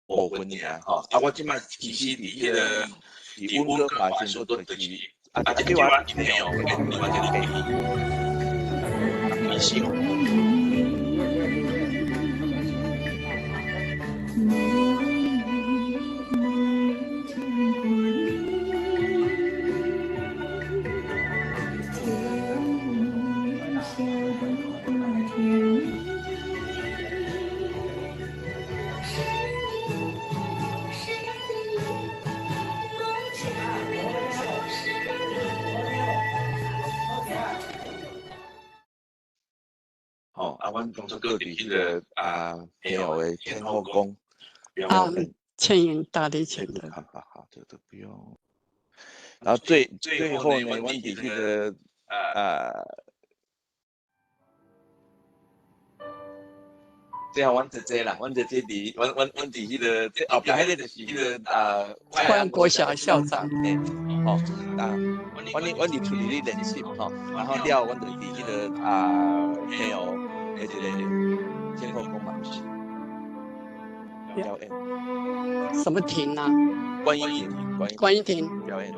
部分爾吼。啊，我這擺其實佇彼个佇溫哥華先做就是啊，這我沒有，另外一個醫生。阮當初閣佇彼个啊，平湖的天后宮啊，牽引大提琴的。好好好，這個都不用。然後最後呢，阮佇彼个啊，最後阮姐姐啦，阮姐姐佇阮阮阮佇彼个後壁彼个就是彼个啊，惠安國小校長。吼啊，阮佇厝裡咧練習吼，然後了阮就佇彼个啊平湖。的一个天后宮嘛，毋是表演。什麼亭啊？觀音亭，觀音亭表演。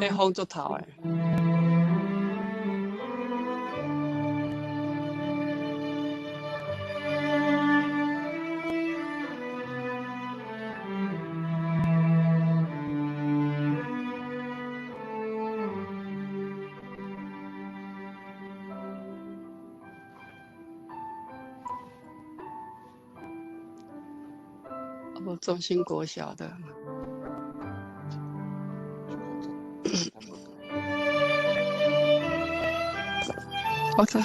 彼風足透的。啊，無中興國小的。OK。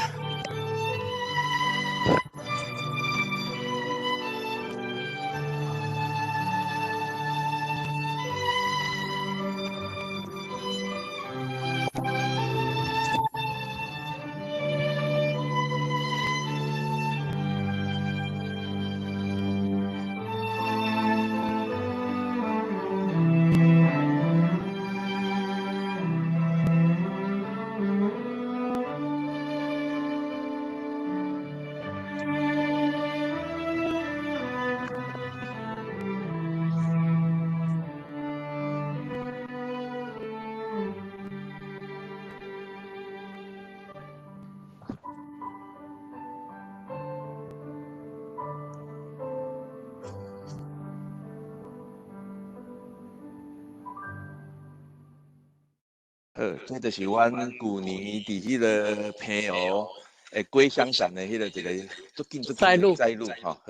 好，這就是阮舊年佇彼个澎湖的過香山的彼个一个足緊足緊的載路吼。好，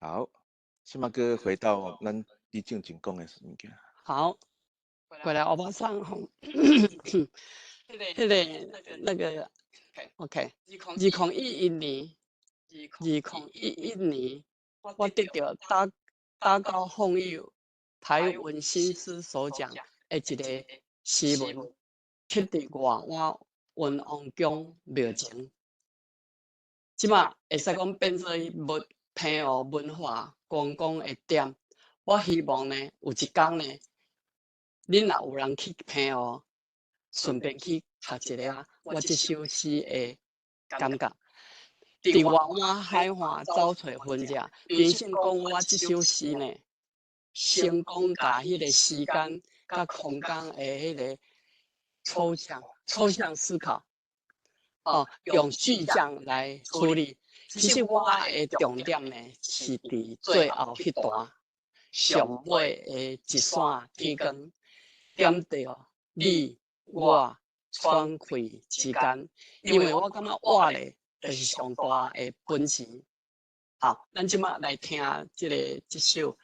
好，這馬閣回到咱你正前講的物件。好，過來歐巴桑吼，彼个那個，OK，2011年，2011年，我得著打狗放友台文新詩首獎的一個詩文，刻佇外灣文王宮廟前。這馬會使講變做文澎湖文化觀光的點。我希望呢，有一天呢，恁若有人去澎湖，順便去讀一下我這首詩的感覺。佇外灣海岸走揣分者，平生講我這首詩呢，成功共彼個時間佮空間的彼個抽象思考，哦，用具象來處理。其實我的重點呢，是佇最後彼段上尾的一線天光，點著你我喘氣之間，因為我感覺活咧，就是上大的本錢。好，咱這馬來聽這個這首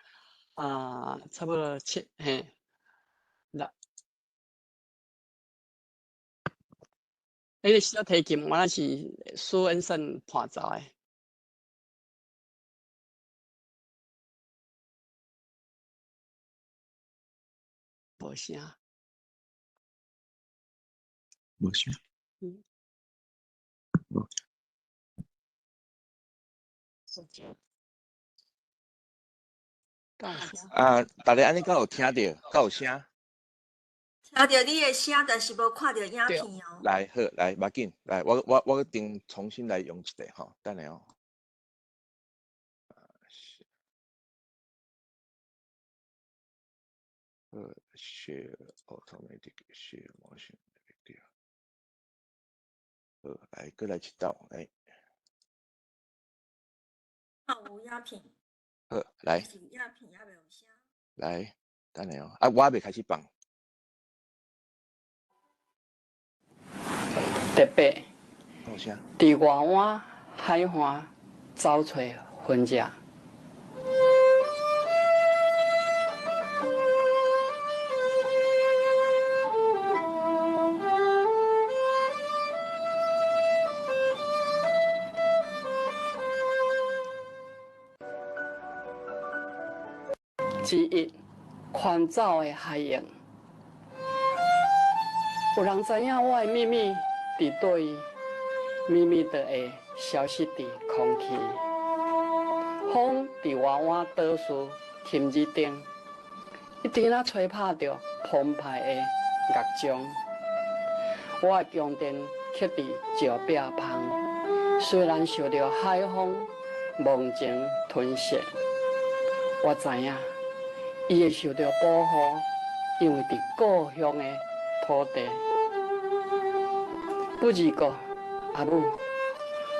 啊，差不多七嘿，來，彼个小提琴，原來是蘇恩勝伴奏的。無聲。無聲。嗯。無。啊，逐家按呢敢有聽著？敢有聲？聽著你的聲，但是無看著影片哦。來，好，來，無要緊，來，我頂重新來用一下吼，等下哦。share automatic share motion 對。好，來，閣來一道，來。啊，有影片。好，來。是影片猶未有聲。來，等下哦，啊，我猶未開始放。特別，佇外灣海岸走揣分者。之一，寬走的海湧。有人知影我的秘密佇佗位，秘密就會消失佇空氣。風佇外灣島嶼琴日頂，一直仔吹拍著澎湃的樂章。我的宮殿刻佇石壁旁，雖然受著海風忘情吞噬，我知影。伊會受著保護，因為佇故鄉的土地。不二个，阿母，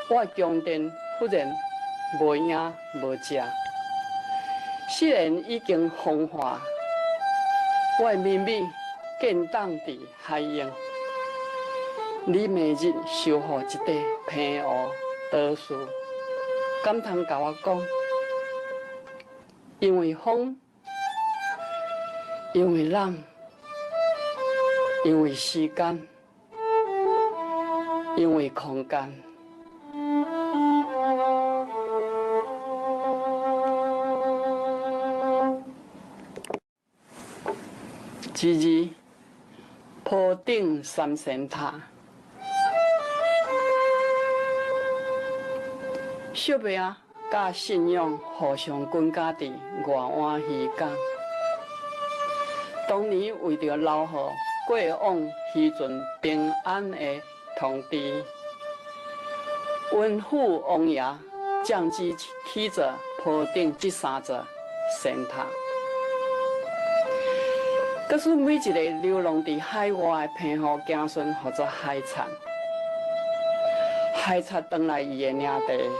我的宫殿忽然无影无迹，虽然已经风化，我的秘密建档伫海涌。你明日修复这块澎湖岛屿，敢通共我讲？因为风，因为浪，因为时间，因为空间。之二，坡顶三仙塔，惜命佮信仰互相滚加伫外湾渔港。当年为著留予过往渔船平安的通知，温府王爷降旨起造坡顶这三座仙塔。阁使每一个流浪伫海外的澎湖子孙，号做海贼。海贼转来伊的领地，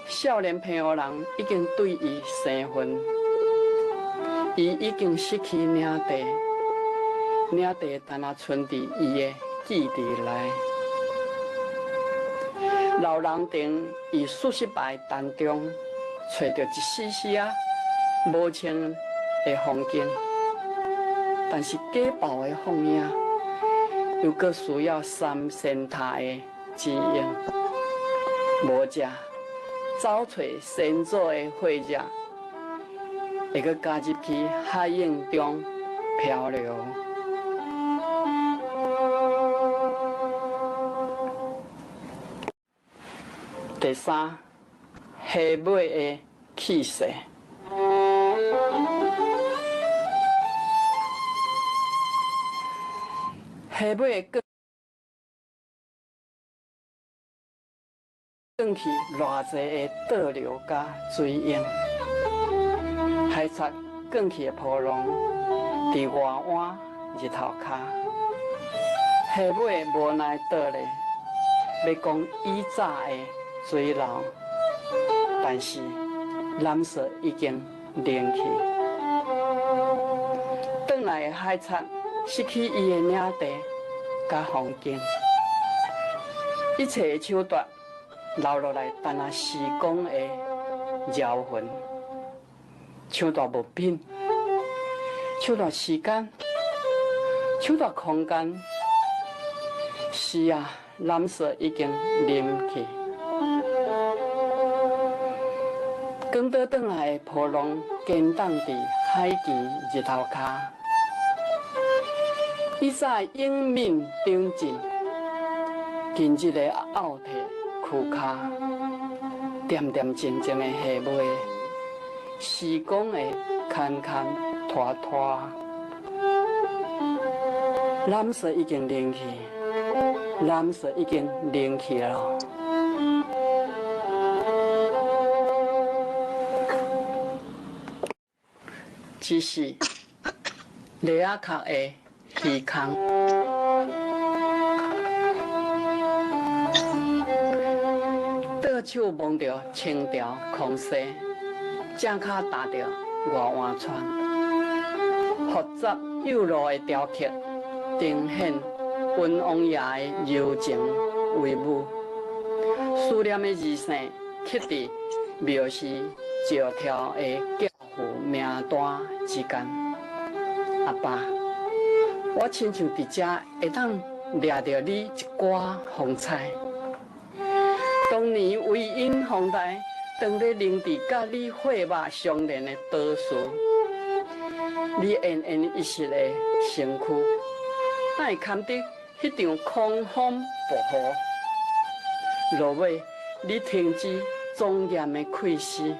少年澎湖人已经对伊生分，伊已经失去领地，领地但若存伫伊的记忆内。老人亭于数十排当中，揣著一丝丝仔无穿的风景。但是假爆的风影，又阁需要三仙塔的指引。无者，走揣先祖的血迹，会阁加入去海涌中漂流。第三，虾尾的气势。虾尾卷卷去偌济的倒流佮水涌，海贼卷去的波浪，伫外湾日头跤，虾尾无奈倒咧，欲讲以早的水流，但是蓝色已经冷去，转来的海贼失去伊的领地佮风景，一切的手段留落来，等下时光的摇痕，抢夺物品，抢夺时间，抢夺空间。是啊，蓝色已经冷去。转倒转来的波浪，坚冻伫海墘日头跤。以早英敏长进，近日的后退躯跤，恬恬静静的下尾，时光的牵牵拖拖，蓝色已经冷去，蓝色已经冷去了。只是犁仔壳的鱼空，倒手摸著清朝空西，正跤踏著外湾川，复杂幼路的雕刻，呈现温王爷的柔情威武。思念的二姓刻伫庙时石条的教父名单之间。阿爸，我亲像伫遮会当掠著你一寡风采。当年为因风台，当咧凝伫佮你血肉相连的岛屿，你奄奄一息的身躯，哪会堪得彼场狂风暴雨？落尾，你停止庄严的气息，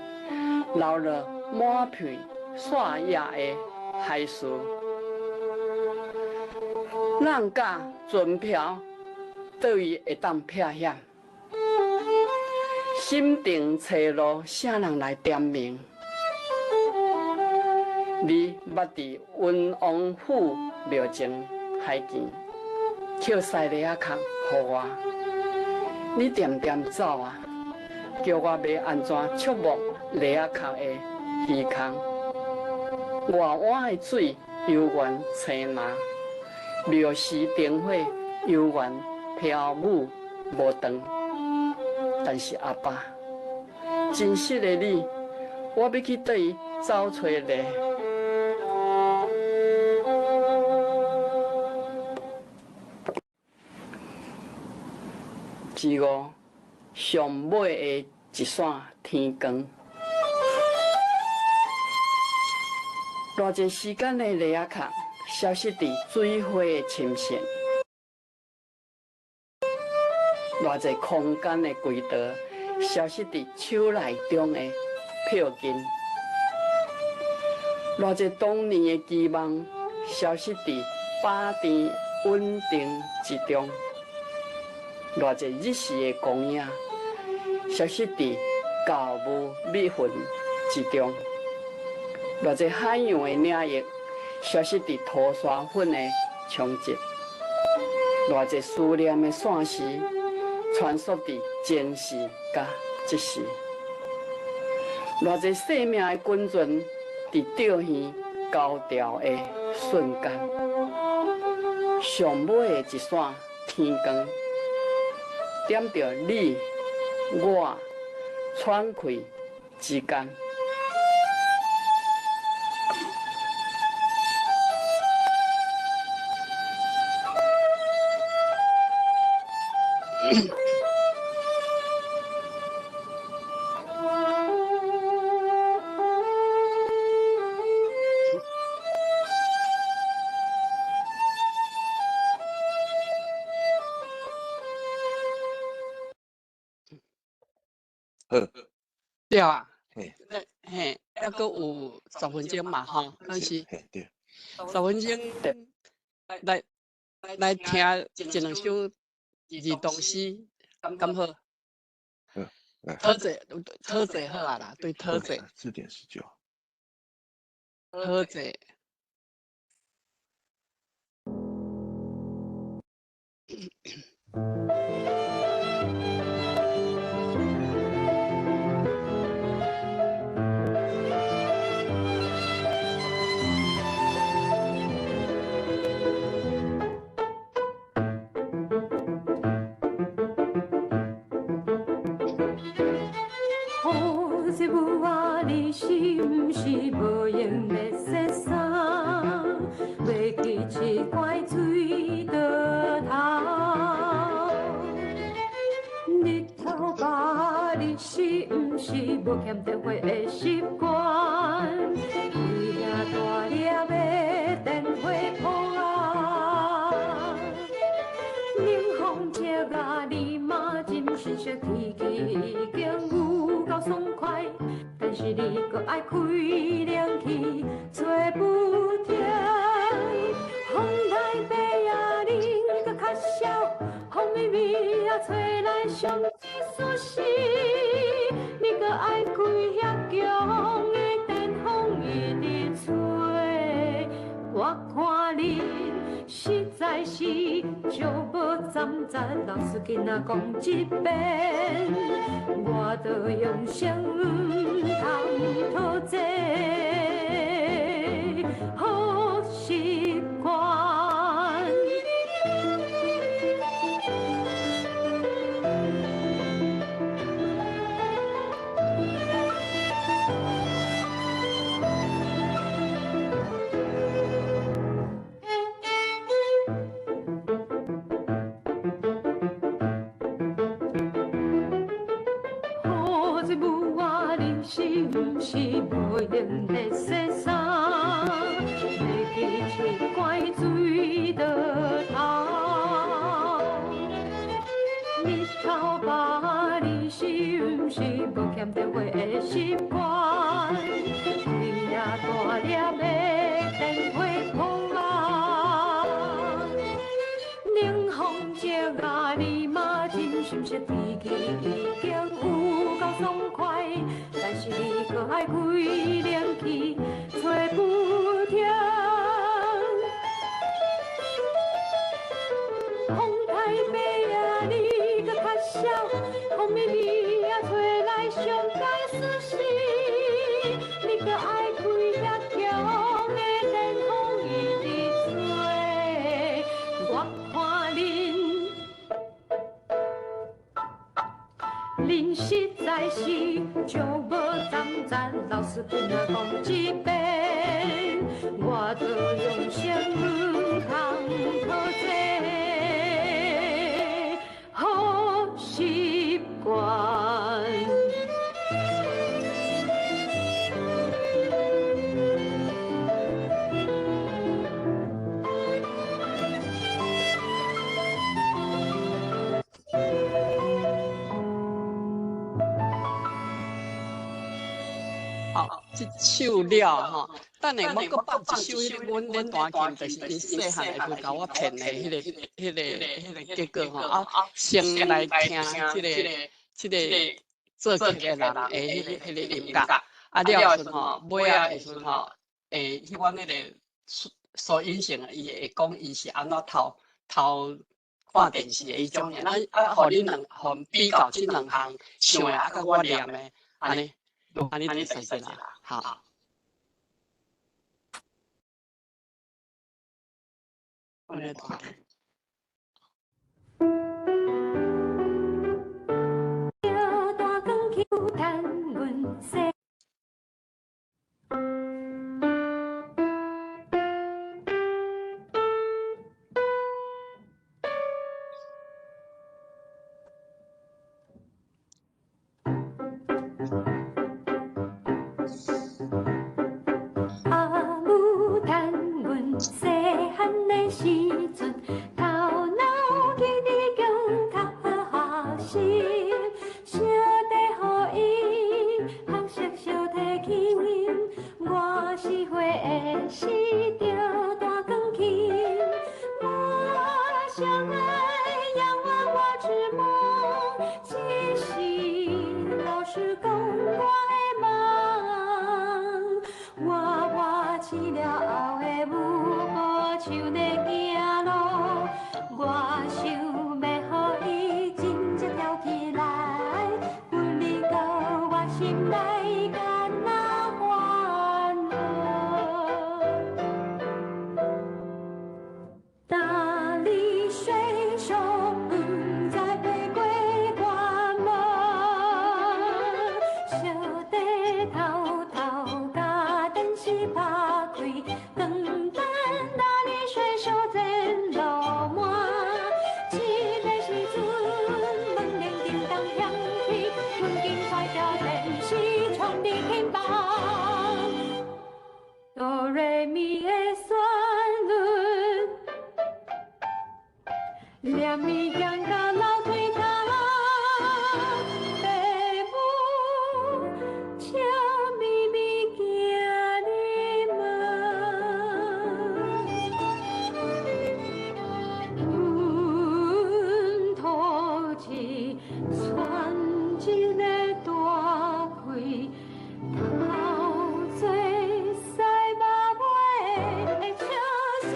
留落满片散叶的海树。浪甲船票，佗位会当避险？心定找路，啥人来点名？你捌伫温王府庙前海墘，捡西螺仔壳予我，你恬恬走啊，叫我欲按怎觸摸螺仔殼的魚空？外碗的水猶原青藍，廟時燈火猶原飄舞無斷。但是阿爸，真實的你，我欲去佗位走揣咧？之五，上尾的一線天光。偌濟時間的螺仔殼消失佇水花的侵蝕，偌濟空間的軌道消失佇手內中的票根，偌濟當年的期望消失佇飽甜穩定之中，偌濟日時的光影消失佇舊霧密雲之中。偌濟海洋的領域消失佇塗沙粉的衝擊，偌濟思念的線絲穿梭佇前世佮這世，偌濟生命的滾船佇釣魚高潮的瞬間，上尾的一線天光，點著你我喘氣之間。好，對啊，嘿，嘿，猶閣有10分鐘嘛，吼，敢是？嘿，對。10分鐘，來來聽一兩首兒童詩，敢好？好，討者，討者好啊啦，對，討者。4點19。討者。你是毋是無閒欲洗衫？袂記一罐水倒頭。日頭爸，你是毋是無欠電話的習慣？開遐大粒的電話簿啊！冷風車啊，你嘛真信息，天氣已經有夠爽快。但是你閣愛開冷氣，吹不停。風來爬啊，冷閣較痟，風微微啊，吹來上一絲絲。你閣愛開遐強的電風一直吹，我看恁實在是足無摠節，老師囡仔講一遍，我都用聲毋通討這好習慣。是毋是無閒欲洗衫？袂記一罐水倒頭。日頭爸，你是毋是無欠電話的習慣？開遐大粒的電話簿啊！冷風車啊，你嘛真心實，天氣已經有夠爽快。但是你閣愛開冷氣，恁實在是足無讚讚，老師本仔講一遍，我都用心通討這好習慣。好，這首了吼，等下我閣放一首彼個阮咧彈琴，就是𪜶細漢的時陣共我騙的彼個結果吼，啊，先來聽這個作曲的人的彼個音樂，啊了時陣吼，尾仔的時陣吼，彼阮彼個蘇隱性的，伊會講伊是按怎偷偷看電視的彼種的，啊，予恁兩予比較這兩項想的啊，佮我念的，按呢。按呢就會使啦，好。阿母趁阮細漢的時陣，頭腦記得強較學習，小弟予伊學識小提琴，我四歲的時就彈鋼琴，我上愛仰望我之夢，只是老師講我的夢，我活起了後的舞步，像咧行路，我想欲予伊真正跳起來，不離到我心內敢若歡樂。大力水手不知飛過關門，小弟偷偷共電視拍開，當等大力水手前路滿。這个時陣門鈴叮當響起，阮緊關掉電視，創你琴房。哆來咪的旋律，連咪行到老腿頭，爸母笑眯眯行入門。阮土一喘一个大氣，頭做西馬尾的笑聲。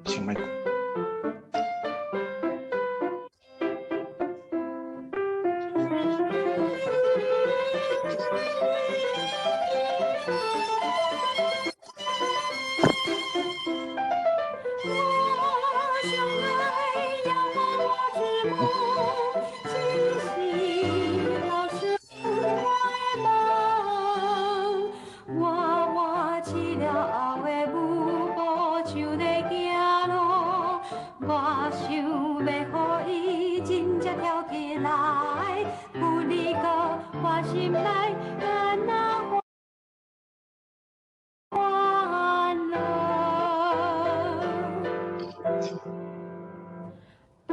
請麥。我上愛仰望我之夢，只是老師我的夢。我活起了後的舞步，像咧行路，我想欲予伊真正跳起來，不離個我心內敢若歡樂。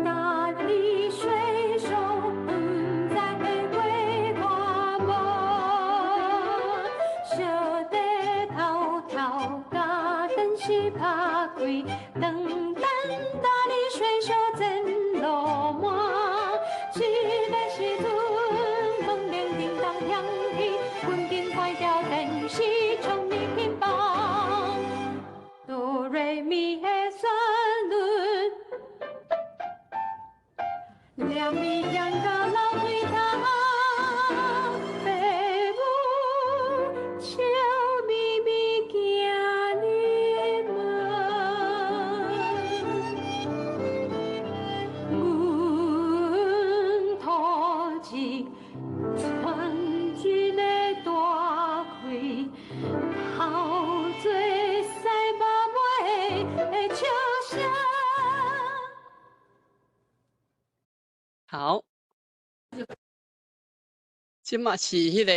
大力水手不知飛過關門，小弟偷偷共電視拍開，當等大力水手前路滿。這个時陣門鈴叮當響起，阮緊關掉電視，創你琴房。哆來咪的旋律，連咪行到老腿頭，爸母笑眯眯行入門。好，這馬是彼个，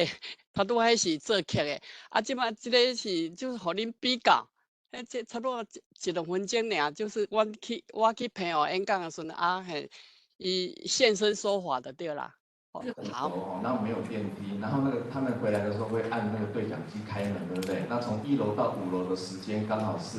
頭拄仔是做曲的，啊，這馬這个是就是予恁比較，彼這差不多一兩分鐘爾，就是我去澎湖演講的時陣啊，嘿，伊現身說法的對啦。好，然後沒有電梯，然後那個他們回來的時候會按那個對講機開門，對不對？那從一樓到五樓的時間剛好是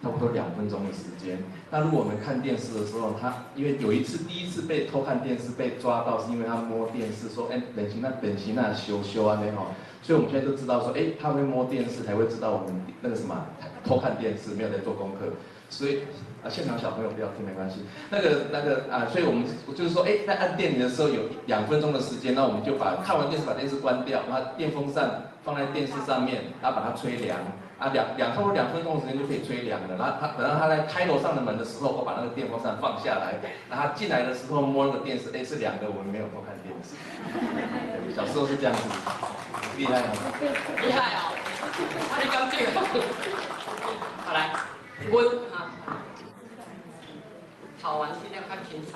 差不多2分鐘的時間。那如果我們看電視的時候，他因為有一次第一次被偷看電視被抓到，是因為他摸電視，說哎，等行那等行那修修啊那吼，所以我們現在都知道說，哎，他會摸電視才會知道我們那個什麼偷看電視，沒有在做功課，所以。啊，現場小朋友不要聽沒關係。那個啊，所以我們就是說，哎，在按電鈴的時候有兩分鐘的時間，那我們就把看完電視把電視關掉，然後電風扇放在電視上面，然後把它吹涼。啊，差不多兩分鐘的時間就可以吹涼了。然後他等到他來開樓上的門的時候，我把那個電風扇放下來，然後他進來的時候摸那個電視，哎，是涼的，我們沒有偷看電視。小時候是這樣子，厲害嗎？厲害哦！你講這個，好來，阮啊。考完這個較輕鬆。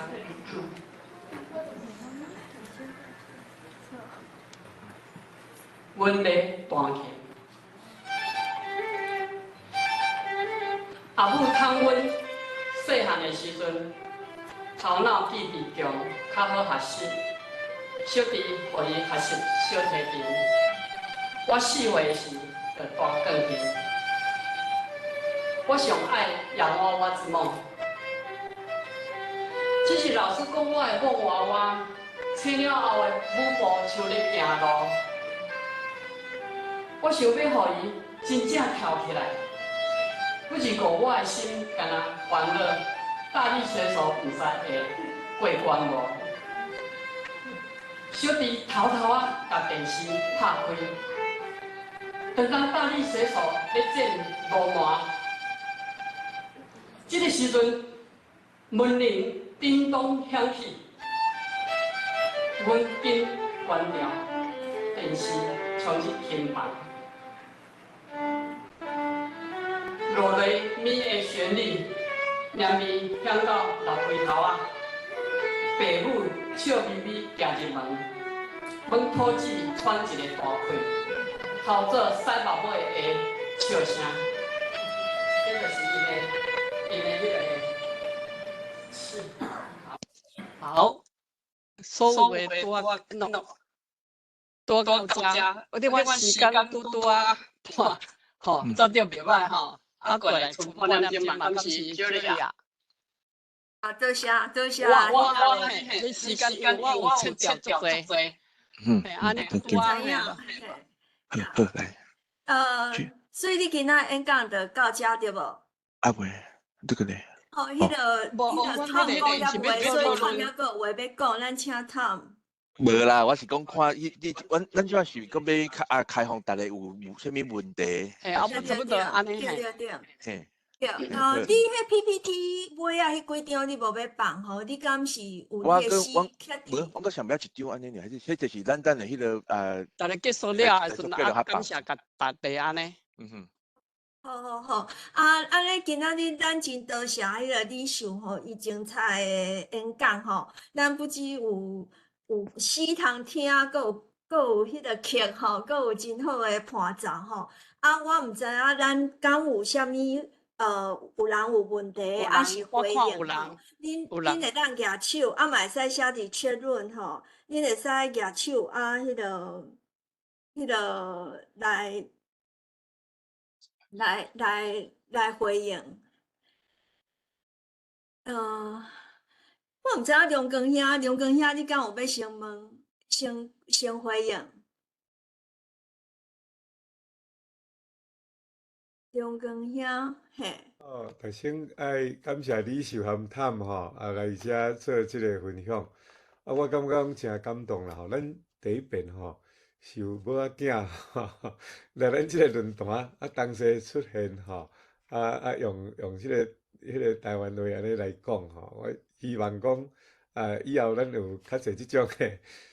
阮咧彈琴，阿母趁阮細漢的時陣，頭腦記憶強，較好學習，小弟予伊學習小提琴。我4歲時就彈鋼琴。我上愛洋娃娃之夢。只是老師講我的夢娃娃，穿了後的舞步像咧行路，我想欲予伊真正跳起來。不是過我的心敢若煩惱，大力水手毋知會過關無？小弟偷偷仔共電視拍開，當當大力水手咧剪鱸鰻，這个時陣門鈴叮咚響起，阮緊關掉電視，衝入琴房。哆來咪的旋律，綿綿響到樓梯頭仔。爸母笑眯眯行入門，阮吐子喘一个大氣，頭做屎目尾的笑聲。這就是𪜶的彼个是。好，所有的拄仔攏拄到遮，我伫我時間拄拄仔半，吼，做得袂歹吼。啊，過來剩半點鐘嘛，敢是小麗啊？啊，多謝多謝。我嘿，你時間因為我有切掉足濟。嗯，按呢拄仔好，好來。所以你今仔演講就到遮對無？啊未，這個咧。哦，彼个湯講猶未，所以湯猶閣有話欲講，咱請湯。無啦，我是講看，伊你阮這擺是講欲開啊開放，逐个有啥物問題？嘿，啊，差不多按呢。對對對。嘿。對，你彼 PPT 尾仔彼幾張你無欲放吼？你敢是有你的詩？無，我閣上尾一張按呢爾，還是彼就是咱等的彼个。逐个結束了的時陣，啊，感謝共大家按呢。嗯哼。好好好，啊，按呢今仔日咱真多謝彼个李秀吼，伊精彩的演講吼，咱不只有詩通聽，閣有彼个曲吼，閣有真好的伴奏吼。啊，我毋知影咱敢有啥物有人有問題，抑是回應吼？恁會當舉手，啊嘛會使寫佇 chat room 吼，恁會使舉手啊，彼个來回應。我毋知影梁光兄，梁光兄，你敢有欲先問，先回應？梁光兄，嘿。哦，首先愛感謝李秀含探吼，啊來遮做這个分享。啊，我感覺講誠感動啦吼。咱第一遍吼是有母仔囝來咱這个論壇，啊，同齊出現吼，啊用這个台灣話按呢來講吼。我希望講啊，以後咱有較濟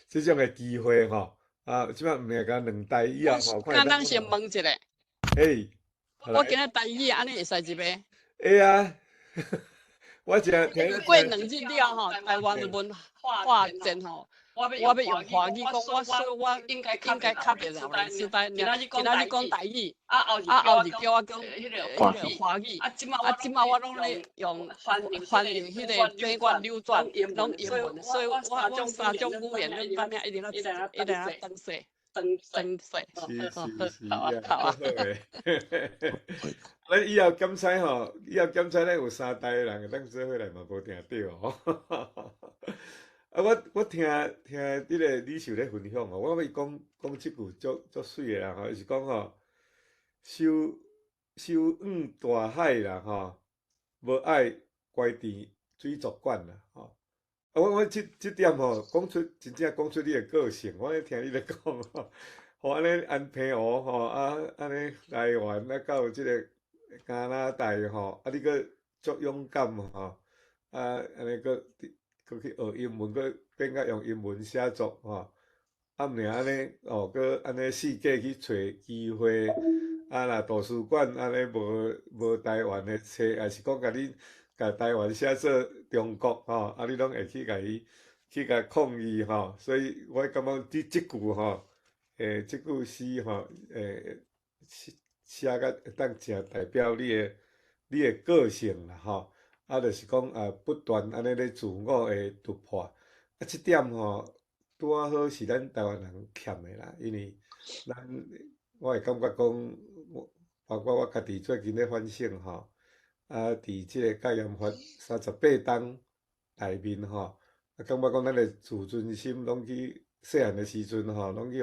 這種的機會吼。啊，這擺毋是講兩代以後吼，那咱先問一下。嘿。我今仔台語按呢會使入袂？會啊，我真聽過2日了吼，台灣文化展吼，我欲用華語講，我所以我應該較袂老練師呆，今仔日講台語，啊後日叫我講彼個華語，啊這馬我攏咧用翻譯彼個轉轉扭轉，攏英文，所以我三種語言攏等下一直咧一直咧轉說。轉說。是是是，好啊好啊。咱以後檢採吼，以後檢採咱有三代的人會當做伙來嘛，無定著吼。啊，我聽聽彼個李秀咧分享吼，我欲講講這句足足媠的啦吼，就是講吼，修修往大海啦吼，無愛關佇水族館啦吼。啊，我這這點吼，講出真正講出你的個性，我咧聽你咧講吼，吼按呢安平湖吼，啊按呢台灣啊到這個加拿大吼，啊你閣足勇敢吼，啊按呢閣閣去學英文，閣變甲用英文寫作吼，啊毋爾按呢哦，閣按呢四界去揣機會，啊若圖書館按呢無無台灣的冊，抑是講共你共台灣寫做中國吼，啊你攏會去共伊去共抗議吼，所以我感覺你這句吼，這句詩吼，寫寫甲會當誠代表你的個性啦吼，啊，就是講啊，不斷按呢咧自我的突破，啊，這點吼拄仔好是咱台灣人欠的啦，因為咱我會感覺講，包括我家己最近咧反省吼，啊，佇這個戒嚴法38冬內面吼，啊，感覺講咱的自尊心攏去細漢的時陣吼，攏去予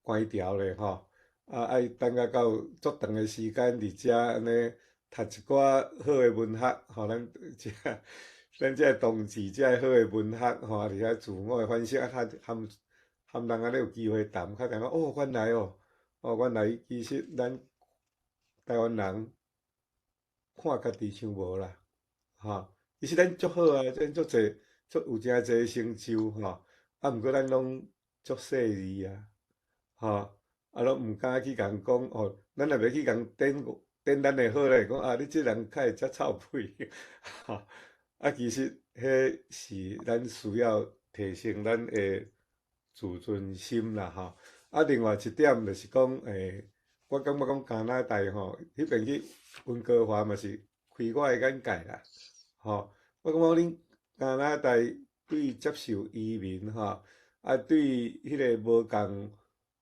關牢咧吼，啊，愛等甲到足長的時間佇遮按呢讀一寡好的文學，吼，咱遮咱這同志遮好的文學吼，啊，佇遐自我的反省，啊，較含含人按呢有機會談，較感覺哦，原來哦，哦，原來其實咱台灣人看家己像無啦，吼，其實咱足好啊，咱足濟足有誠濟成就吼，啊，毋過咱攏足細膩啊，吼，啊，攏毋敢去共講哦，咱若欲去共點點咱的好咧，講啊，你這人較會遮臭屁，吼，啊，其實彼是咱需要提升咱的自尊心啦，吼。啊，另外一點就是講，我感覺講加拿大吼，彼邊去溫哥華嘛是開我的眼界啦，吼。我感覺恁加拿大對接受移民吼，啊，對彼個無仝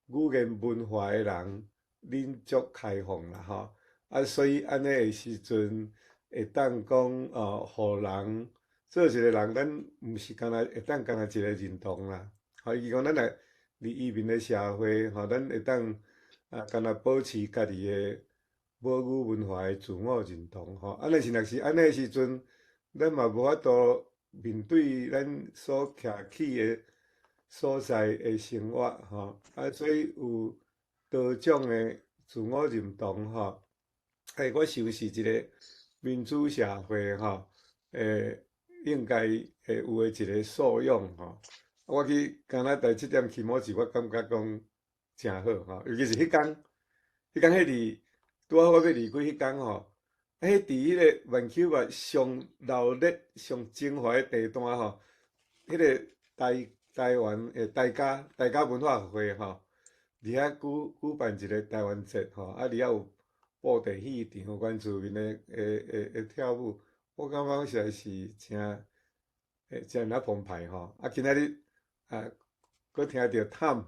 語言文化的人，恁足開放啦，吼。啊，所以按呢的時陣，會當講哦，予人做一個人，咱毋是干焦會當干焦一個認同啦。吼，伊講咱若佇移民的社會，吼，咱會當啊，干焦保持家己的母語文化的自我認同，吼。啊，若是若是按呢的時陣，咱嘛無法度面對咱所徛起的所在的生活，吼。啊，所以有多種的自我認同，吼。我想是一個民主社會，吼，應該會有的一個素養，吼。我去加拿大這點起碼是我感覺講誠好，吼，尤其是彼工，彼工彼日拄仔好我欲離開彼工吼，啊，彼佇彼個灣區外上鬧熱、上精華的地段吼，彼個台台灣的台家台家文化會吼，佇遐舉舉辦一個台灣節吼，啊，佇遐有布袋戲場、原住民的的的的跳舞，我感覺實在是誠誠爾澎湃吼。啊，今仔日啊，閣聽著 Tom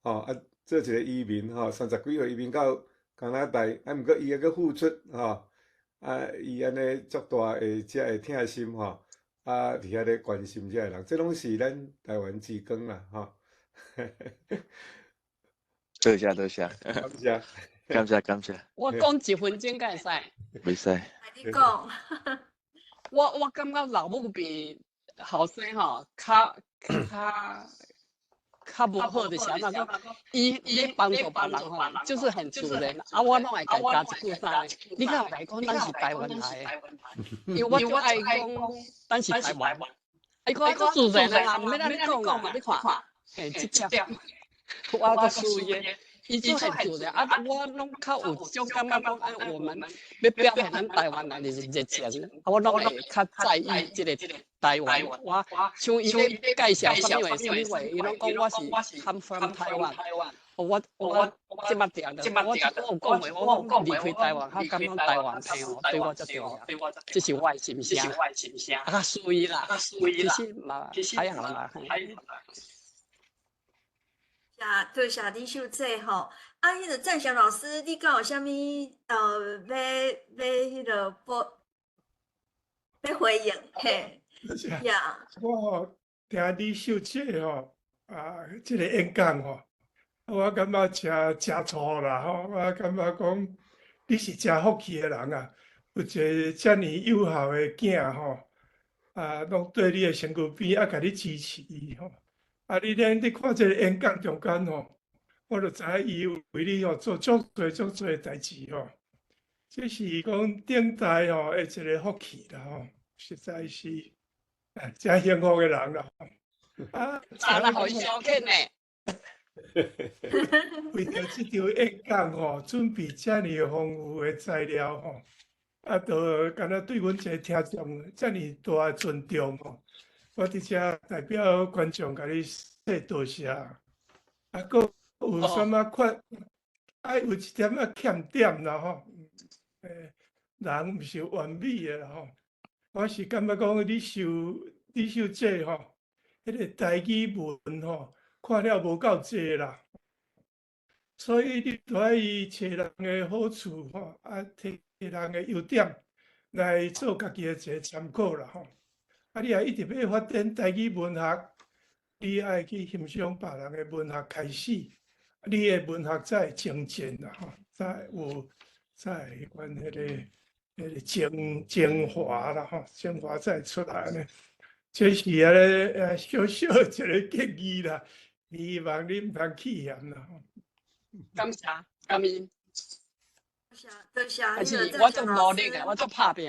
吼，啊，做一個移民吼，30幾歲移民到加拿大，啊，毋過伊猶閣付出吼，啊，伊按呢足大的遮的疼心吼，啊，佇遐咧關心遮的人，這攏是咱台灣之光啦，吼。多謝多謝，感謝，感謝感謝。我講一分鐘敢會使？袂使。你講。我感覺老母比後生吼，較較較無好就是按怎講，伊伊幫助別人吼，就是很自然。啊，我攏會共加一句啥？你敢有來講咱是台灣來的？因為我就愛講咱是台灣。伊講足自然啦，毋免按呢講啊，你看，嘿，這點我閣輸伊。伊做很自然啊，我攏較有種感覺講，哎，我們欲表現咱台灣人就是熱情，啊，我攏會較在意這個台灣。我像伊咧介紹啥物話，啥物話，伊攏講我是 come from 台灣。我這麼定的，我有講話，我離開台灣，較感覺台灣朋友對我足重要，這是我的心聲。啊，較隨啦，其實嘛還好啦。謝，多謝李秀姐吼。啊，彼個贊祥老師，你敢有啥物欲欲彼個補欲回應？嘿，呀。我吼聽李秀姐吼啊，這個演講吼，我感覺誠誠錯啦吼，我感覺講你是誠福氣的人啊，有一个遮爾友好的囝吼，啊，攏綴你的身軀邊啊，共你支持吼。啊！你咧，你看這个演講中間吼，我就知影伊有為你吼做足濟足濟代誌吼。這是講頂代吼的一個福氣啦吼，實在是啊，誠幸福的人啦。啊，啊，那予伊消遣呢？為著這場演講吼，準備遮爾豐富的材料吼，啊，就敢若對阮這個聽眾遮爾大的尊重吼。我佇遮代表觀眾共你說多謝。啊，閣有啥物缺？愛有一點仔欠點啦吼。人毋是完美的啦吼。我是感覺講李秀姐吼，彼個台語文吼，看了無夠濟啦。所以你著愛揣人的好處吼，啊，提人的優點來做家己的一個參考啦吼。啊！你若一直欲發展台語文學，你愛去欣賞別人的文學開始，你的文學才會精進啦吼，才有才會彼款彼個精華啦吼，精華才會出來呢。這是按呢小小一個建議啦，希望你毋通棄嫌啦吼。感謝，感恩。多謝多謝。但是我足努力的，我足拍拚的。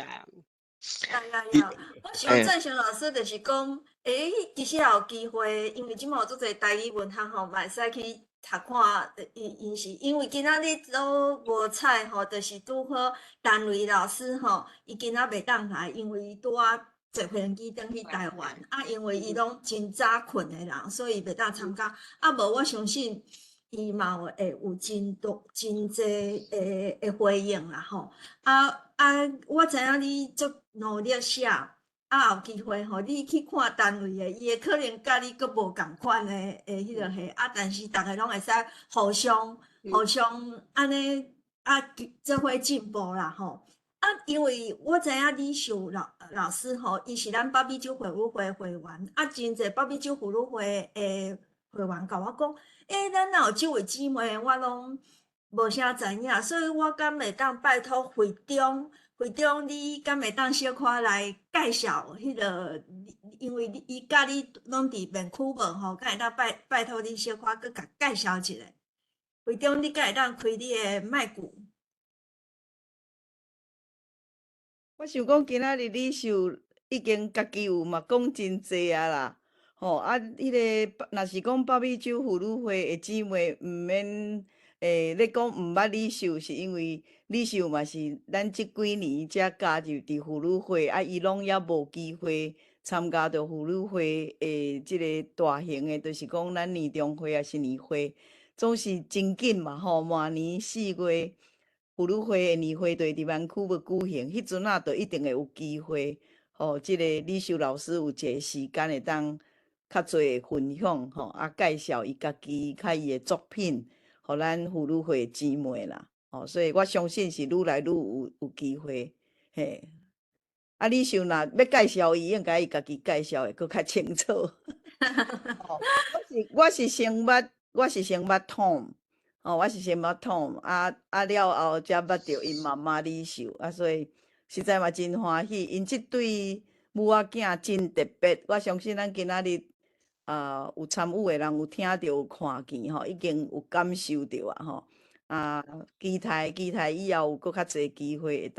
呀呀呀！我想贊成老師就是講，欸，其實也有機會，因為這馬有足濟台語文學吼，嘛會使去讀看。𪜶𪜶是因為今仔日都無彩吼，就是拄好陳雷老師吼，伊今仔袂當來，因為伊拄仔坐飛機轉去台灣。啊，因為伊攏真早睏的人，所以伊袂當參加。啊，無我相信伊嘛有會有真多真濟的回應啦吼。啊啊，我知影你足努力寫，啊有機會吼，你去看單位的，伊會可能佮你閣無仝款的彼個彼，啊，但是逐个攏會使互相互相按呢啊做伙進步啦吼。啊，因為我知影李秀老師吼，伊是咱北美洲婦女會會員，啊，真濟北美洲婦女會的會員共我講，欸，咱若有這位姊妹，我攏無啥知影，所以我敢會當拜託會長，會長你敢會當小可來介紹彼個，因為伊佮你攏佇面區無吼，敢會當拜託你小可閣共介紹一下。會長，你敢會當開你的麥克？我想講今仔日李秀已經家己有嘛講真濟啊啦，吼啊，彼個若是講北美洲婦女會的姊妹，毋免咧講毋捌李秀，是因為李秀嘛是咱這幾年才加入佇婦女會，啊，伊攏猶無機會參加著婦女會的這个大型的，就是講咱年終會抑是年會，總是真緊嘛吼，每年4月。婦女會的年會就會佇灣區欲舉行，彼陣仔就一定會有機會，吼，這个李秀老師有一个時間會當較濟的分享，吼，啊，介紹伊家己較伊的作品，予咱婦女會的姊妹啦，吼，所以我相信是愈來愈有機會，嘿。啊，李秀若欲介紹伊，應該伊家己介紹會閣較清楚。我是先捌 Tom。哦，我是先捌 Tom，啊啊了後才捌著𪜶媽媽李秀，啊所以實在嘛真歡喜，𪜶這對母仔囝真特別，我相信咱今仔日啊有參與的人有聽著有看見吼，已經有感受著啊吼。啊，期待以後有閣較濟機會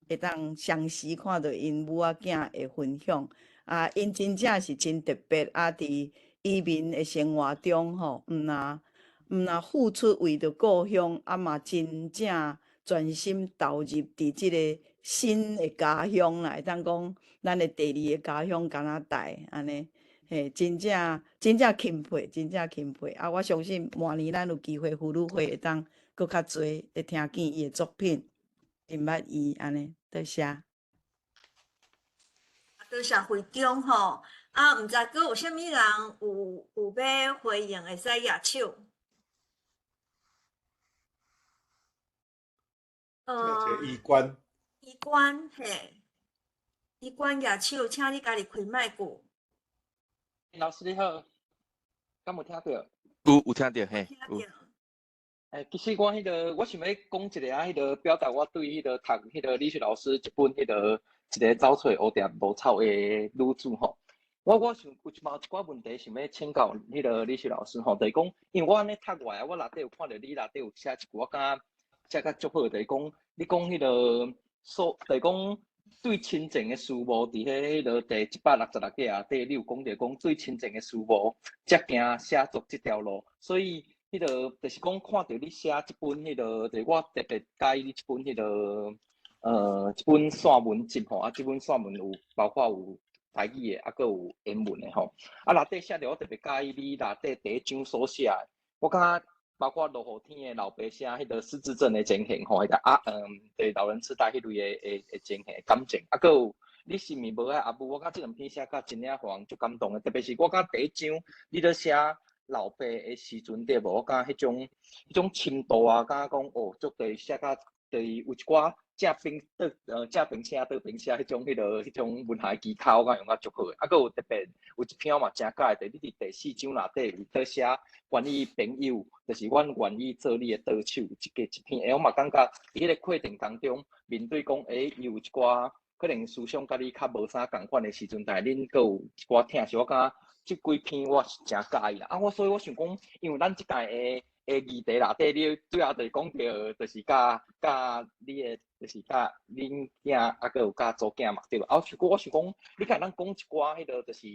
會當相時看著𪜶母仔囝的分享。啊，𪜶真正是真特別，啊，佇移民的生活中吼，毋若毋若付出為著故鄉，啊嘛真正全心投入佇這个新的家鄉啦，會當講咱的第二個家鄉加拿大按呢，嘿，真正真正欽佩，真正欽佩。啊，我相信明年咱有機會婦女會會當閣較濟會聽見伊的作品，認捌伊按呢，多謝。多謝會長吼，啊，毋知閣有啥物人有欲回應，會使舉手。醫官。醫官嘿，醫官舉手，請你家己開麥克。老師你好，敢有聽著？有聽著嘿，有。其實我彼個，我想欲講一下啊，彼個表達我對彼個讀彼個李雪老師這本彼個一个走揣烏蝶無臭的女子吼。我想有一嘛有一寡問題想欲請教彼個李雪老師吼，就是講，因為我按呢讀落來，我內底有看著你內底有寫一句，我感覺寫甲足好，就是講，你講彼個所，就是講對親情的思慕，佇彼個第166頁內底，你有講著講對親情的思慕，才行寫作這條路，所以。彼個就是講，看著你寫這本彼個，就是我特別佮意你這本彼個，這本散文集吼，啊，這本散文有包括有台語的，啊，閣有英文的吼。啊，內底寫著我特別佮意你內底第一章所寫的，我感覺包括落雨天的老爸寫彼個失智症的情形吼，彼個啊，對老人痴呆彼類的情形感情，啊，閣有你是毋是無愛阿母，我感覺這兩篇寫甲真正予人足感動的，特別是我感覺第一章你咧寫老爸的時陣對無？我感覺彼種深度啊，感覺講哦，足濟寫甲，就是有一寡正平倒正平寫倒平寫彼種文學技巧，我感覺用甲足好的。啊，閣有特別有一篇我嘛誠佮意，就是你佇第四章內底有佇寫關於朋友，就是阮願意做你的助手，這个一篇，我嘛感覺佇彼个過程當中，面對講，伊有一寡可能思想佮你較無啥仝款的時陣，但是恁閣有一寡疼惜，我感覺。這幾篇我是誠佮意啦，啊，所以我想講，因為咱這屆的議題內底，你主要就是講著，就是佮你的，就是佮恁囝，啊，閣有佮祖囝嘛，對無？啊，我想講，你敢會當講一寡彼个，就是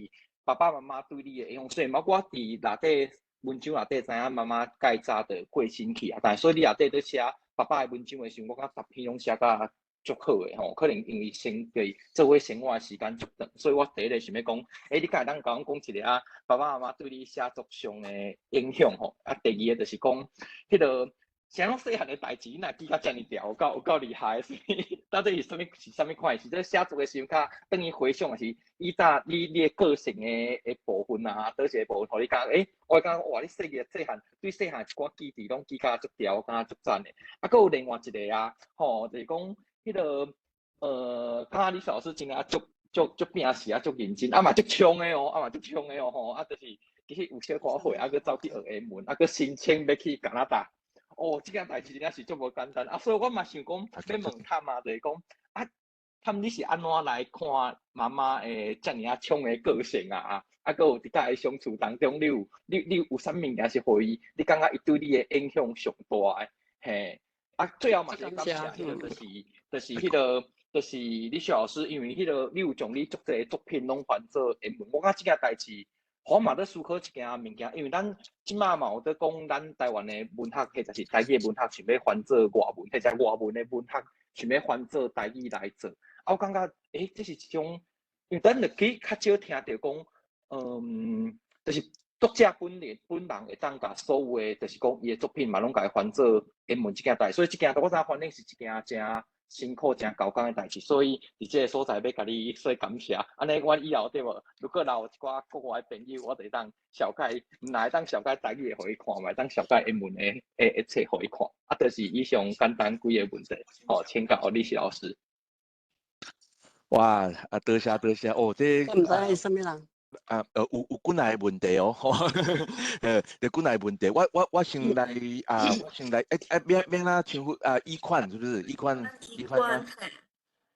爸爸媽媽對你的影響。雖然我佇內底文章內底知影媽媽蓋早就過身去啊，但是所以你內底佇寫爸爸的文章的時陣，我感覺逐篇攏寫甲足好的吼，可能因為生對做伙生活的時間足長，所以我第一個想欲講，你敢會當共阮講一下啊？爸爸媽媽對你寫作上的影響吼？啊，第二个就是講，彼个啥攏細漢的代誌，你若記甲遮爾牢，有夠厲害，是到底是啥物是啥物款？是這寫作的時陣較轉去回想，是以早你的個性的部分啊，佗一个部分，予你感覺，我會感覺哇，你細漢對細漢一寡記憶攏記甲足牢，我感覺足讚的。啊，閣有另外一个啊，吼，就是講。彼个感覺李老師真正足足足拼死啊，足認真，啊嘛足衝的哦，啊嘛足衝的哦吼，啊就是其實有小可歲，啊閣走去學英文，啊閣申請欲去加拿大，哦，這件代誌真正是足無簡單，啊，所以我嘛想講，欲問探啊，就是講，啊，探你是按怎來看媽媽的遮爾仔衝的個性啊？啊，閣有佇佮伊相處當中，你有啥物物件是予伊，你感覺伊對你的影響上大的？嘿，啊，最後嘛是感謝彼个，就是彼个，就是李雪老師，因為彼个你有將你足濟作品攏翻做英文，我感覺這件代誌，我嘛咧思考一件物件，因為咱這馬嘛有咧講，咱台灣的文學或者是台語的文學想欲翻做外文，或者外文的文學想欲翻做台語來做，啊，我感覺，這是一種，因為咱就去較少聽著講，就是作者本人會當共所有的，就是講伊的作品嘛，攏共伊翻做英文這件代，所以這件我知影翻譯是一件誠辛苦、誠猴工的代誌，所以佇這个所在欲共你說感謝。按呢，阮以後對無？如果若有一寡國外的朋友，我就會當紹介，毋但會當紹介台語的予伊看，嘛會當紹介英文的冊予伊看。啊，就是以上簡單幾个問題，吼，請教李老師。哇，啊，多謝多謝，哦，這我毋知是啥物人。啊，有幾若个問題哦，吼，有幾若個問題，我先來啊，我先來，欲欲按怎稱呼啊？一款是不是？一款，一款。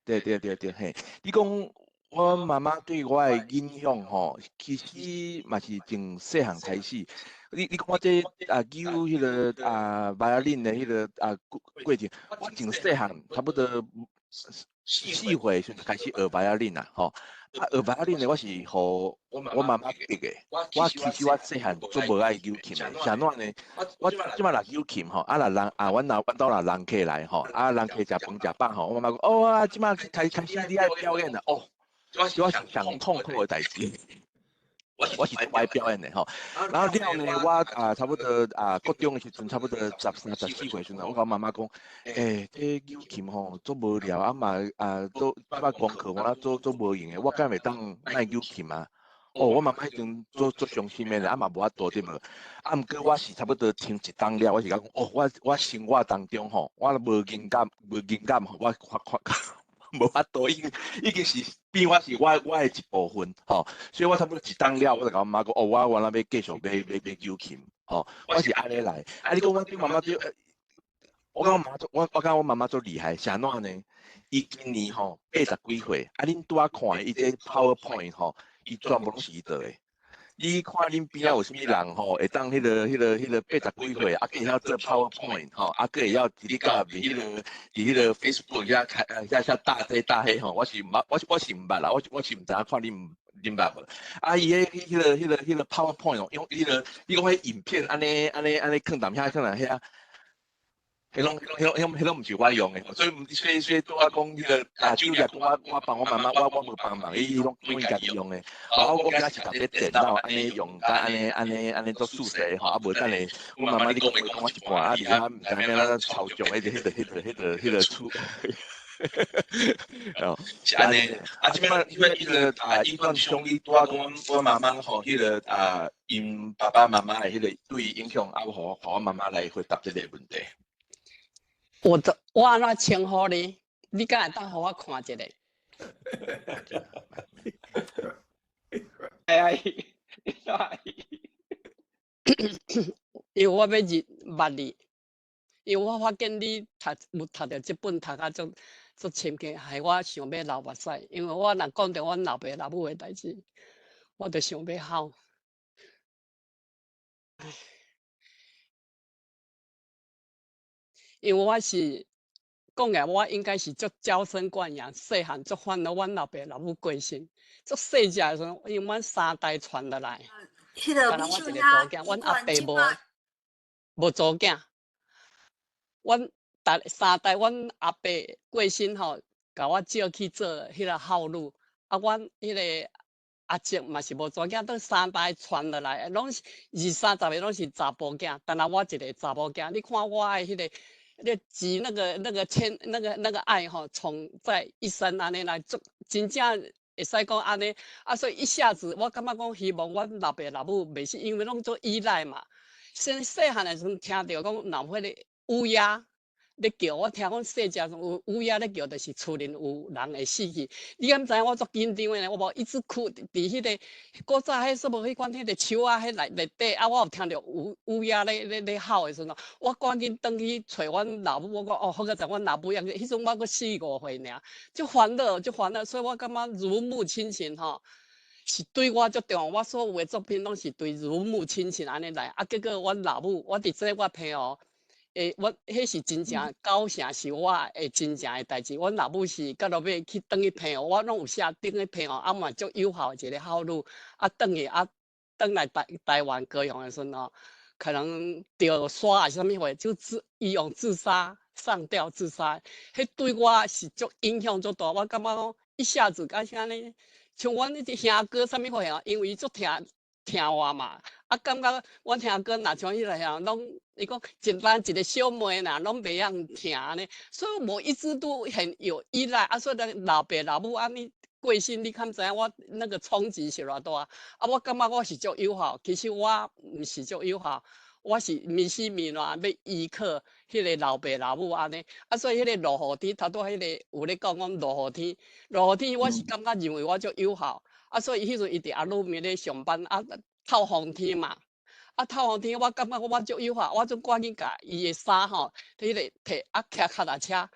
對對對對，嘿，你講我媽媽對我的影響吼，其實嘛是從細漢開始。你講我這啊，有彼个啊，violin 的彼个啊過程，我從細漢差不多。4歲時陣開始學維仔輪啊，吼。啊，學維仔輪呢，我是予我媽媽逼的。我其實我細漢足無愛扭琴的，是按怎呢？我這擺若扭琴吼，啊若人啊，阮若阮兜若人客來吼，啊人客食飯食飽吼，我媽媽講，哦啊，這擺開始你愛表演啦，哦，這是我上痛苦的代誌。我是足愛表演的吼，然後了呢，我啊差不多啊國中的時陣，差不多13、14歲時陣，我共媽媽講，欸，這扭琴吼足無聊，啊嘛啊做這擺功課我做做無閒的，我敢會當莫扭琴啊？哦，我媽媽彼陣足足傷心的，啊嘛無法度對無？啊，毋過我是差不多聽一冬了，我是講，哦，我生活當中吼，我無音感，無音感吼，我發發。無法度，已經是變我是我的一部分，吼，所以我差不多一冬了，我就共我媽講，哦，我原來欲繼續欲扭琴，吼，我是按呢來。啊，你講我對媽媽對，我感覺媽我我感覺我媽媽足厲害，是按怎呢？伊今年吼80幾歲，啊，恁拄仔看伊這 PowerPoint 吼，伊全部攏是伊做的。你看恁邊仔有啥物人吼，會當彼個80幾歲，啊，閣會曉做 PowerPoint 吼，啊，閣會曉佇咧教面彼個佇彼個 Facebook 遐開遐大這大彼吼，我是毋捌，我是毋捌啦，我是毋知影看恁捌無？啊，伊彼個 PowerPoint 哦，用彼個你講彼影片按呢按呢按呢囥踮遐囥踮遐。彼攏毋是我用的，所以拄仔講彼個啊，酒業我幫我媽媽，我無幫忙，伊攏伊家己用的。啊，我今仔是佇咧電腦按呢用，佮按呢按呢按呢做熟悉吼，啊無等下，阮媽媽你講話講我一半，啊佇遐毋知欲按怎操縱，彼個處。哦，是按呢，啊，這擺這擺彼個啊，伊段像你拄仔講，阮媽媽吼，彼個啊，𪜶爸爸媽媽的彼個對伊影響，啊，予我媽媽來回答這個問題。我按怎稱呼你？你敢會當予我看一下？哎哎，因為我欲認捌你，因為我發現你讀有讀著這本讀甲足足深刻，害我想欲流目屎。因為我若講著阮老爸老母的代誌，我就想欲哭。唉。因為我是講起來，我應該是足嬌生慣養，細漢足煩惱，阮老爸老母過身，足細隻的時陣，因為阮三代傳落來，彼個敢若我一個查某囝，阮阿爸無查某囝，阮逐三代，阮阿爸過身吼，共我招去做彼個孝女，啊，阮彼個阿叔嘛是無查某囝，都三代傳落來，攏是二三十個攏是查埔囝，但若我一個查某囝，你看我的彼個。你集那個牽那個愛吼，寵在一身按呢來做，真正會使講按呢啊，所以一下子我感覺講希望阮老爸老母袂死，因為攏做依賴嘛。先細漢的時陣聽著講，若有彼個烏鴉咧叫，我聽講細隻時有烏鴉咧叫，就是厝裡有人會死去。你敢知影我足緊張的呢？我無一直哭佇彼個古早彼說無彼款彼個樹仔彼內底啊，我有聽著烏鴉咧吼的時陣，我趕緊轉去揣阮老母，我講哦，好佳哉阮老母抑，彼陣我閣四五歲爾，足煩惱，足煩惱，所以我感覺如母親情吼，是對我足重要。我所有的作品攏是對如母親情按呢來，啊，結果阮老母，我佇這我朋友。欸，我彼是真正九成是我的真正的代誌。阮老母是到落尾去轉去澎湖，我攏有寫轉去澎湖，啊嘛足友好一個孝女，啊轉去啊轉來台灣高雄的時陣吼，可能著沙還是啥物貨，就伊用自殺上吊自殺，彼對我是足影響足大。我感覺講一下子敢像按呢，像阮彼兄哥啥物貨啊，因為伊足疼聽話嘛，啊，感覺阮兄哥若像彼個遐，攏伊講一班一個小妹啦，攏袂曉疼按呢，所以我一直都很有依賴啊，所以咱老爸老母按呢過身，你敢知影我那個衝擊是偌大？啊，我感覺我是足友好，其實我毋是足友好，我是迷死迷爛欲依靠彼個老爸老母按呢，啊，所以彼個落雨天，頭拄彼個有咧講講落雨天，落雨天我是感覺認為我足友好。啊，所以彼陣伊佇阿魯米咧上班，啊，透風天嘛，啊，透風天，我感覺我足友好，我就趕緊共伊的衫吼，彼個提啊，騎腳踏車，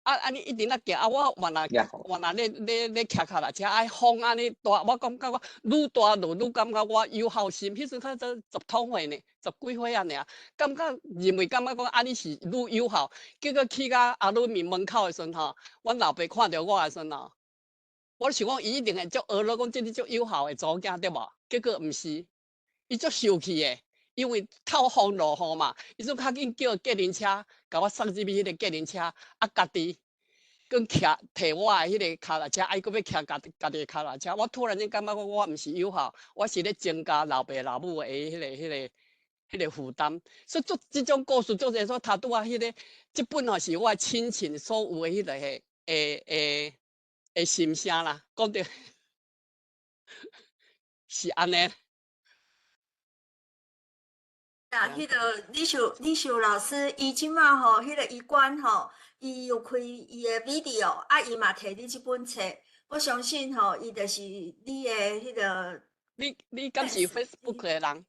啊，按呢一直咧行，啊，我原來原來咧騎腳踏車，愛風按呢大，我感覺我愈大路愈感覺我有孝心。彼陣較早十通歲呢，十幾歲按呢爾，感覺認為感覺講按呢是愈有孝。結果去到阿魯米門口的時陣吼，阮老爸看著我的時陣吼，我想講伊一定會足學了講這個足有孝的查某囝對無？結果毋是，伊足受氣的，因為透風落雨嘛，伊說較緊叫計程車，共我送入去彼個計程車，啊，家己閣騎提我的彼個跤踏車，啊，伊閣欲騎家家己的跤踏車。我突然間感覺講我毋是有孝，我是咧增加老爸老母的彼個負擔。所以做這種故事，做者說頭拄仔彼個，這本吼是我的親情所有的彼個的心聲啦，講著是按呢。啊，彼個李秀老師，伊這馬吼，彼個醫館吼，伊有開伊的 video，啊，伊嘛提你這本冊，我相信吼，伊就是你的彼個。你敢是 Facebook 的人？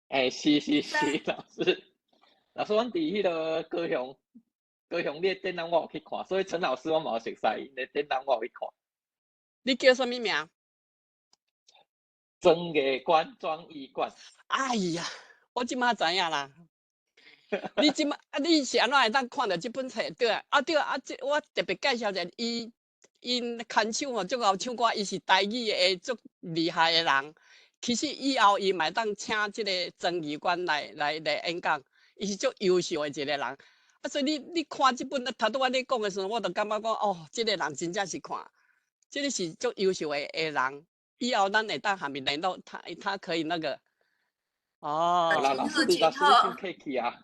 欸，是是是，老師，老師，阮佇彼個高雄，高雄你的展覽我有去看，所以陳老師我嘛有熟似，𪜶的展覽我有去看。你叫啥物名？莊藝館，莊醫館。哎呀，我這馬知影啦。你這馬啊，你是按怎會當看著這本冊？對啊，啊對啊，這我特別介紹一下，伊𪜶牽手吼，足𠢕唱歌，伊是台語的足厲害的人。其實以後伊嘛會當請這個莊議官來演講，伊是足優秀的一個人。啊，所以你看這本，頭拄仔你講的時陣，我就感覺講，哦，這個人真正是看，這個是足優秀的人。以後咱會當下面聯絡他，他可以那個。哦。好啦，老師，你老師你真客氣啊。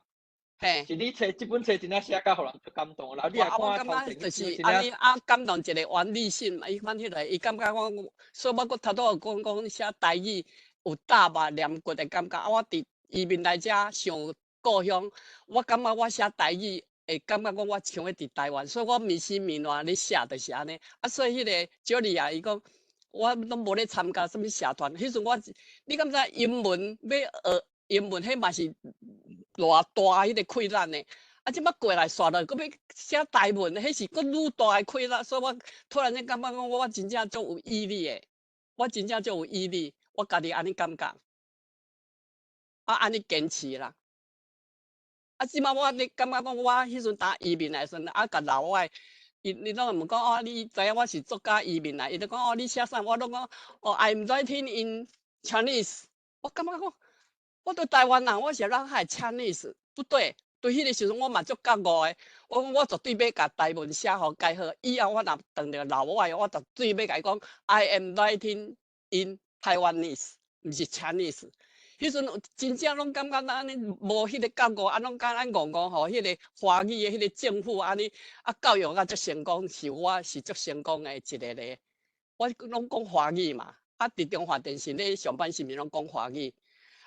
嘿。是你冊這本冊真正寫甲予人足感動，然後你也看我感覺就是按呢啊，感動一個原理性嘛，伊反彼個，伊感覺講，所以我閣頭拄仔講講寫台語有踏肉黏骨的感覺。啊，我佇移民來遮想故鄉，我感覺我寫台語會感覺講我像咧佇台灣，所以我面生面爛咧寫就是按呢。啊，所以彼個小麗啊，伊講我攏無咧參加啥物社團，彼陣我，你敢知英文欲學英文，彼嘛是偌大彼個困難呢？啊，這擺過來煞落，閣欲寫台文，彼是閣愈大的困難。所以我突然間感覺講，我真正足有毅力的，我真正足有毅力，我家己按呢感覺，啊，按呢堅持啦。啊，這擺我咧感覺講，我彼陣打移民來時陣，啊，共老外，伊攏會問講，哦，你知影我是作家移民來，伊就講，哦，你寫啥？我攏講，哦，I'm writing in Chinese。我感覺講，我佇台灣人，我是哪會 Chinese？不對，對彼個時陣我嘛足覺悟的。我講我絕對欲共台文寫予蓋好，以後我若當著老外，我絕對欲共伊講，I am writing in Taiwanese，毋是 Chinese。彼陣真正攏感覺按呢無彼個覺悟，啊，攏敢按戇戇予彼個華語的彼個政府按呢啊教育甲足成功，是我是足成功的一個例。我攏講華語嘛，啊，佇中華電視咧上班是毋是攏講華語？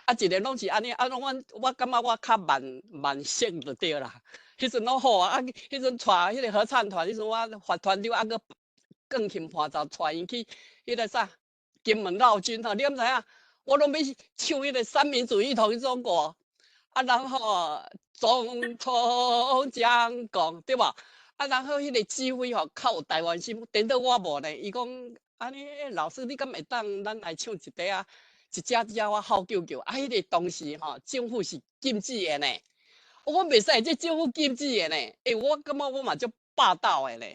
啊，一個攏是按呢，啊，攏阮我感覺我較慢慢性就對啦。彼陣攏好啊，啊，彼陣帶彼個合唱團，彼陣我發團長，啊，閣鋼琴伴奏帶𪜶去彼個啥金門繞軍吼，你敢知影？我攏欲唱彼個三民主義統一中國，啊，然後總統蔣公對無？啊，然後彼個指揮吼較有台灣心，顛倒我無呢。伊講按呢，老師你敢會當咱來唱一塊啊？一隻隻我好舅舅，啊，彼個當時吼政府是禁止的呢。我袂使，這政府禁止的呢。欸，我感覺我嘛足霸道的呢。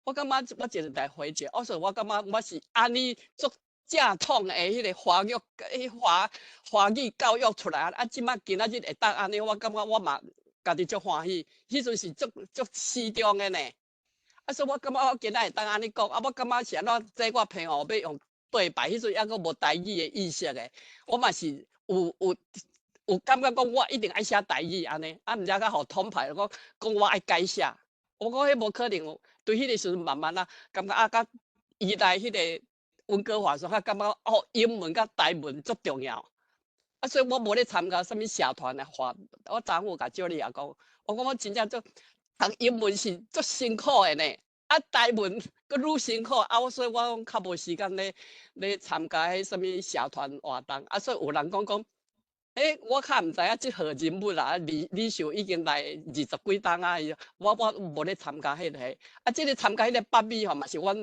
我感覺我一個來回絕，我說我感覺我是按呢足正統的彼個華語、彼華語教育出來啊！這擺今仔日會當按呢，我感覺我嘛家己足歡喜。彼陣是足足死忠的呢。啊，所以我感覺我今仔會當按呢講，啊，我感覺是按怎？這我朋友欲用對白，彼陣猶閣無台語的意識的，我嘛是有感覺講，我一定愛寫台語按呢，啊，毋知閣予統派講講我愛改寫，我講彼無可能。對彼個時陣慢慢啊，感覺啊，佮伊來彼個溫哥華時，較感覺哦，英文佮台文足重要。啊，所以我無咧參加啥物社團的話，我昨昏有共趙麗也講，我講我真正足讀英文是足辛苦的呢，啊，台文閣愈辛苦，啊，我所以我講較無時間咧參加彼啥物社團活動，啊，所以有人講講。欸，我較毋知影這號人物啦，李李秀已經來20幾冬啊，我無咧參加彼個，啊，這个參加彼个北美吼嘛是阮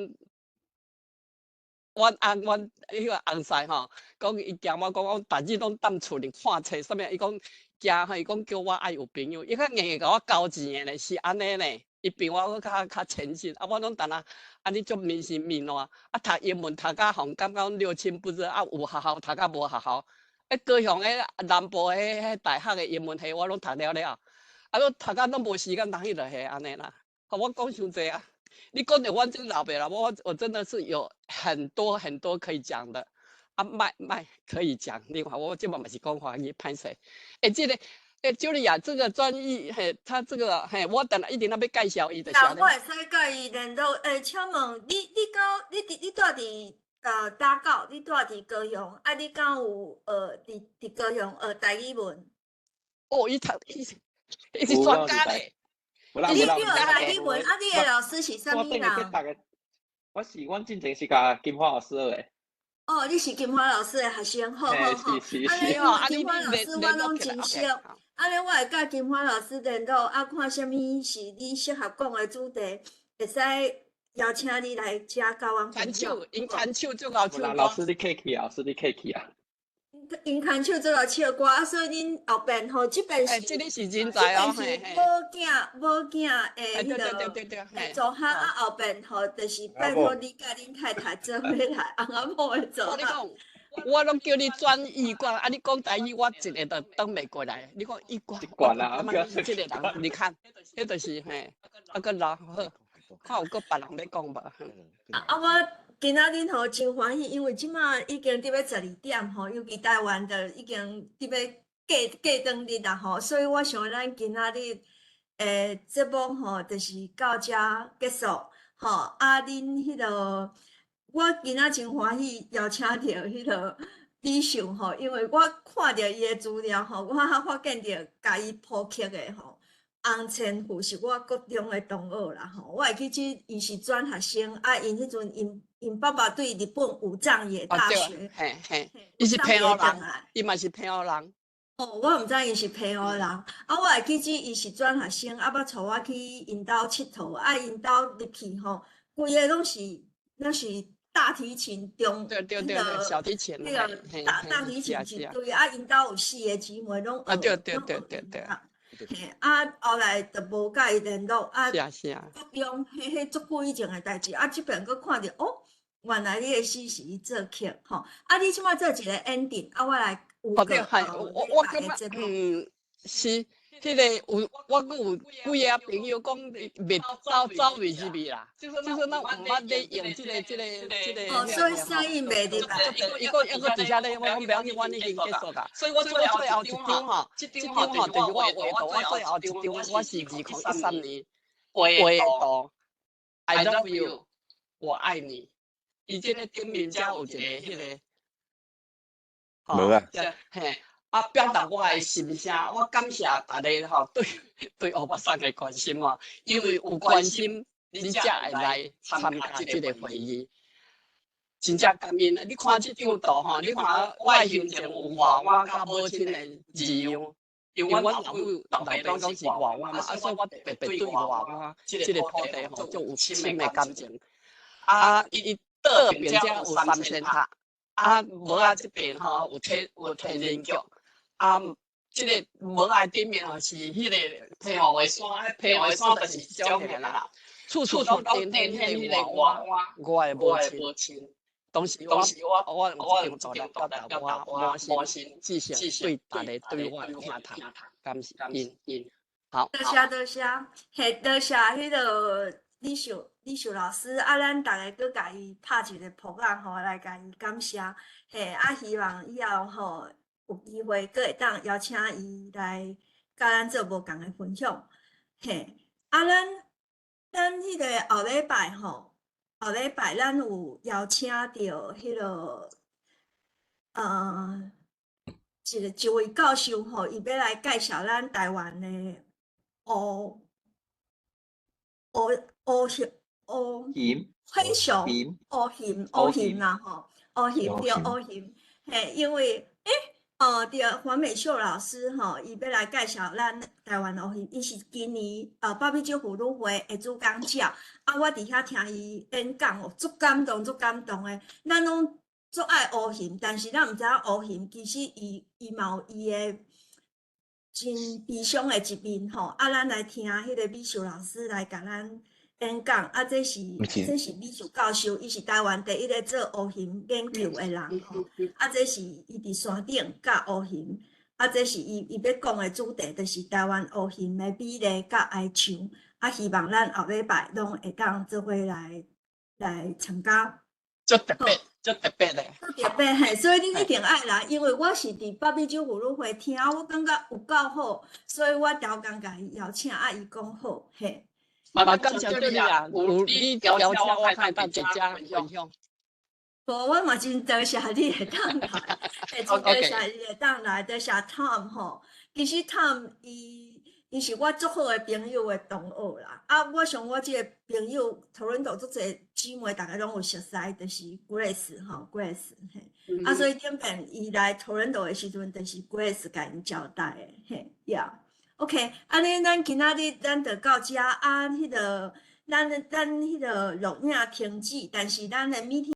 翁阮彼个翁婿吼，講伊驚我講我逐日攏踮厝裡看冊啥物，伊講驚吼，伊講叫我愛有朋友，伊較硬硬共我交錢的呢，是按呢呢。伊比我閣較誠實，啊，我攏當下按呢足面是面爛，啊，讀英文讀甲予感覺六親不認，啊，有學校讀甲無學校。欸，高雄彼南部彼大學的英文系我攏讀了了，啊，攏讀甲攏無時間通彼落去按呢啦。予我講傷濟啊！你講著阮這老爸啦，我真的是有很多很多可以講的。啊，莫莫可以講，你看我這擺嘛是講華語，歹勢。欸，這个欸，茱莉亞這個專業，嘿，他這個嘿，我等下一定要介紹伊就是。那我會使佮伊聯絡。欸，請問你你敢你佇你住佇打狗，你住佇高雄，啊，你敢有佇高雄學台語文？哦，伊讀伊伊是專家咧。你學台語文，啊，你的老師是啥物人？我是阮進前是共金花老師學的。哦，你是金花老師的學生，好好好。啊，你金花老師我攏真熟。按呢，我會佮金花老師聯絡，啊，看啥物是你適合講的主題，會使邀請你來遮佮阮分享。𪜶牽手做𠢕唱歌。老師你客氣啊，老師你客氣啊。𪜶牽手做𠢕唱歌，啊，所以恁後邊吼，這邊是，這个是人才哦，這邊是某囝某囝的彼个組合，啊，後邊吼就是拜託你佮恁太太做伙來，翁仔某的組合。我攏叫你轉譯罐，啊！你講台語，我一个就轉袂過來。你講譯罐，一罐啊！這个人，你看，彼就是嘿，啊閣老好，看有閣別人欲講無？啊，我今仔日吼真歡喜，因為這馬已經佇欲12點吼，尤其台灣就已經佇欲過過轉日啦吼，所以我想咱今仔日的節目吼，就是到遮結束吼。啊，恁彼个。我今仔真歡喜邀請著彼个李秀吼，因為我看著伊的資料吼，我發現著共伊譜曲的吼，洪千富是我國中的同學啦吼。我會記得伊是轉學生，啊，𪜶彼陣𪜶爸爸對日本武藏野大學，嘿嘿，伊是澎湖人，伊嘛是澎湖人。哦，我毋知𪜶是澎湖人，啊，我會記得伊是轉學生，啊，捌帶我去𪜶兜𨑨迌，啊，𪜶兜入去吼，規个攏是大提琴中，對對對，小提琴，彼个大提琴一堆，啊，𪜶兜有四个姊妹攏學，啊，對對對對對，嘿，啊，後來就無佮伊聯絡，啊，是啊是啊，國中彼足久以前的代誌，啊，這邊閣看著，哦，原來你的詩是伊作曲，吼，啊，你這擺做一个 ending，啊，我來有個，我感覺，是。彼个有，我閣有幾个朋友講袂走走袂入去啦，就是咱毋捌咧用這个。哦，所以聲音袂入來。伊閣伊閣佇遐咧，我講袂要緊，阮已經結束啦。所以我最後一張吼，這張吼就是我畫圖，我最後一張我是2013年畫圖。I love you，我愛你。伊這个頂面遮有一個彼个。無啊。嘿。啊，表達我的心聲，我感謝大家吼對歐巴桑的關心吼，因為有關心，你才會來參加這个會議，真正感恩。你看這張圖吼，你看我的胸前有外我佮母親的字樣，因為阮老母老爸攏是外灣嘛，啊，所以我特別對外灣這个土地吼，足有深的感情。啊，伊倒邊遮有三仙塔，啊，無仔這邊吼有天人局。啊，這个無愛頂面吼是彼个澎湖的山，澎湖的山就是這種的啦。處處都展現彼个我的母親。當時我用做來表達我滿心至誠對大家對我的疼痛，感謝𪜶。好。多謝多謝，嘿，多謝彼个李秀老師，啊，咱逐个閣共伊拍一个噗仔吼，來共伊感謝。嘿，啊，希望以後吼有機會閣會當邀請伊來佮咱做無仝的分享。嘿，啊，咱彼个後禮拜吼，後禮拜咱有邀請著彼个一位教授吼，伊欲來介紹咱台灣的烏烏烏熊烏黑熊烏熊烏熊啦吼，烏熊對烏熊，嘿，因為欸，哦，對，黃美秀老師吼，伊欲來介紹咱台灣烏魚，伊是今年北美洲婦女會的主講者。啊，我佇遐聽伊演講哦，足感動，足感動的。咱攏足愛烏魚，但是咱毋知影烏魚其實伊嘛有伊的真悲傷的一面吼。啊，咱來聽彼個美秀老師來共咱演講。啊，這是美秀教授，伊是台灣第一個做烏魚研究的人吼。啊，這是伊佇山頂佮烏魚。啊，這是伊欲講的主題，就是台灣烏魚的美麗佮哀愁。啊，希望咱後禮拜攏會當做伙來參加。足特別，足特別的。足特別嘿，所以恁一定愛來，因為我是佇北美洲婦女會聽，我感覺有夠好，所以我逐工共伊邀請，啊，伊講好嘿。嘛感謝你啊，有你邀請我，會當佇遮分享。無，我嘛真多謝你會當來，會真多謝你會當來，多謝 Tom 吼。其實 Tom 伊是我足好的朋友的同學啦。啊，我想我這個朋友，多倫多足濟姊妹，逐家攏有熟似，就是 Grace 吼，Grace 嘿。啊，所以頂擺伊來多倫多的時陣，就是 Grace 共𪜶招待的，嘿，Yeah。OK，按呢，咱今仔日咱就到遮啊，彼個咱彼個錄影停止，但是咱的 meeting。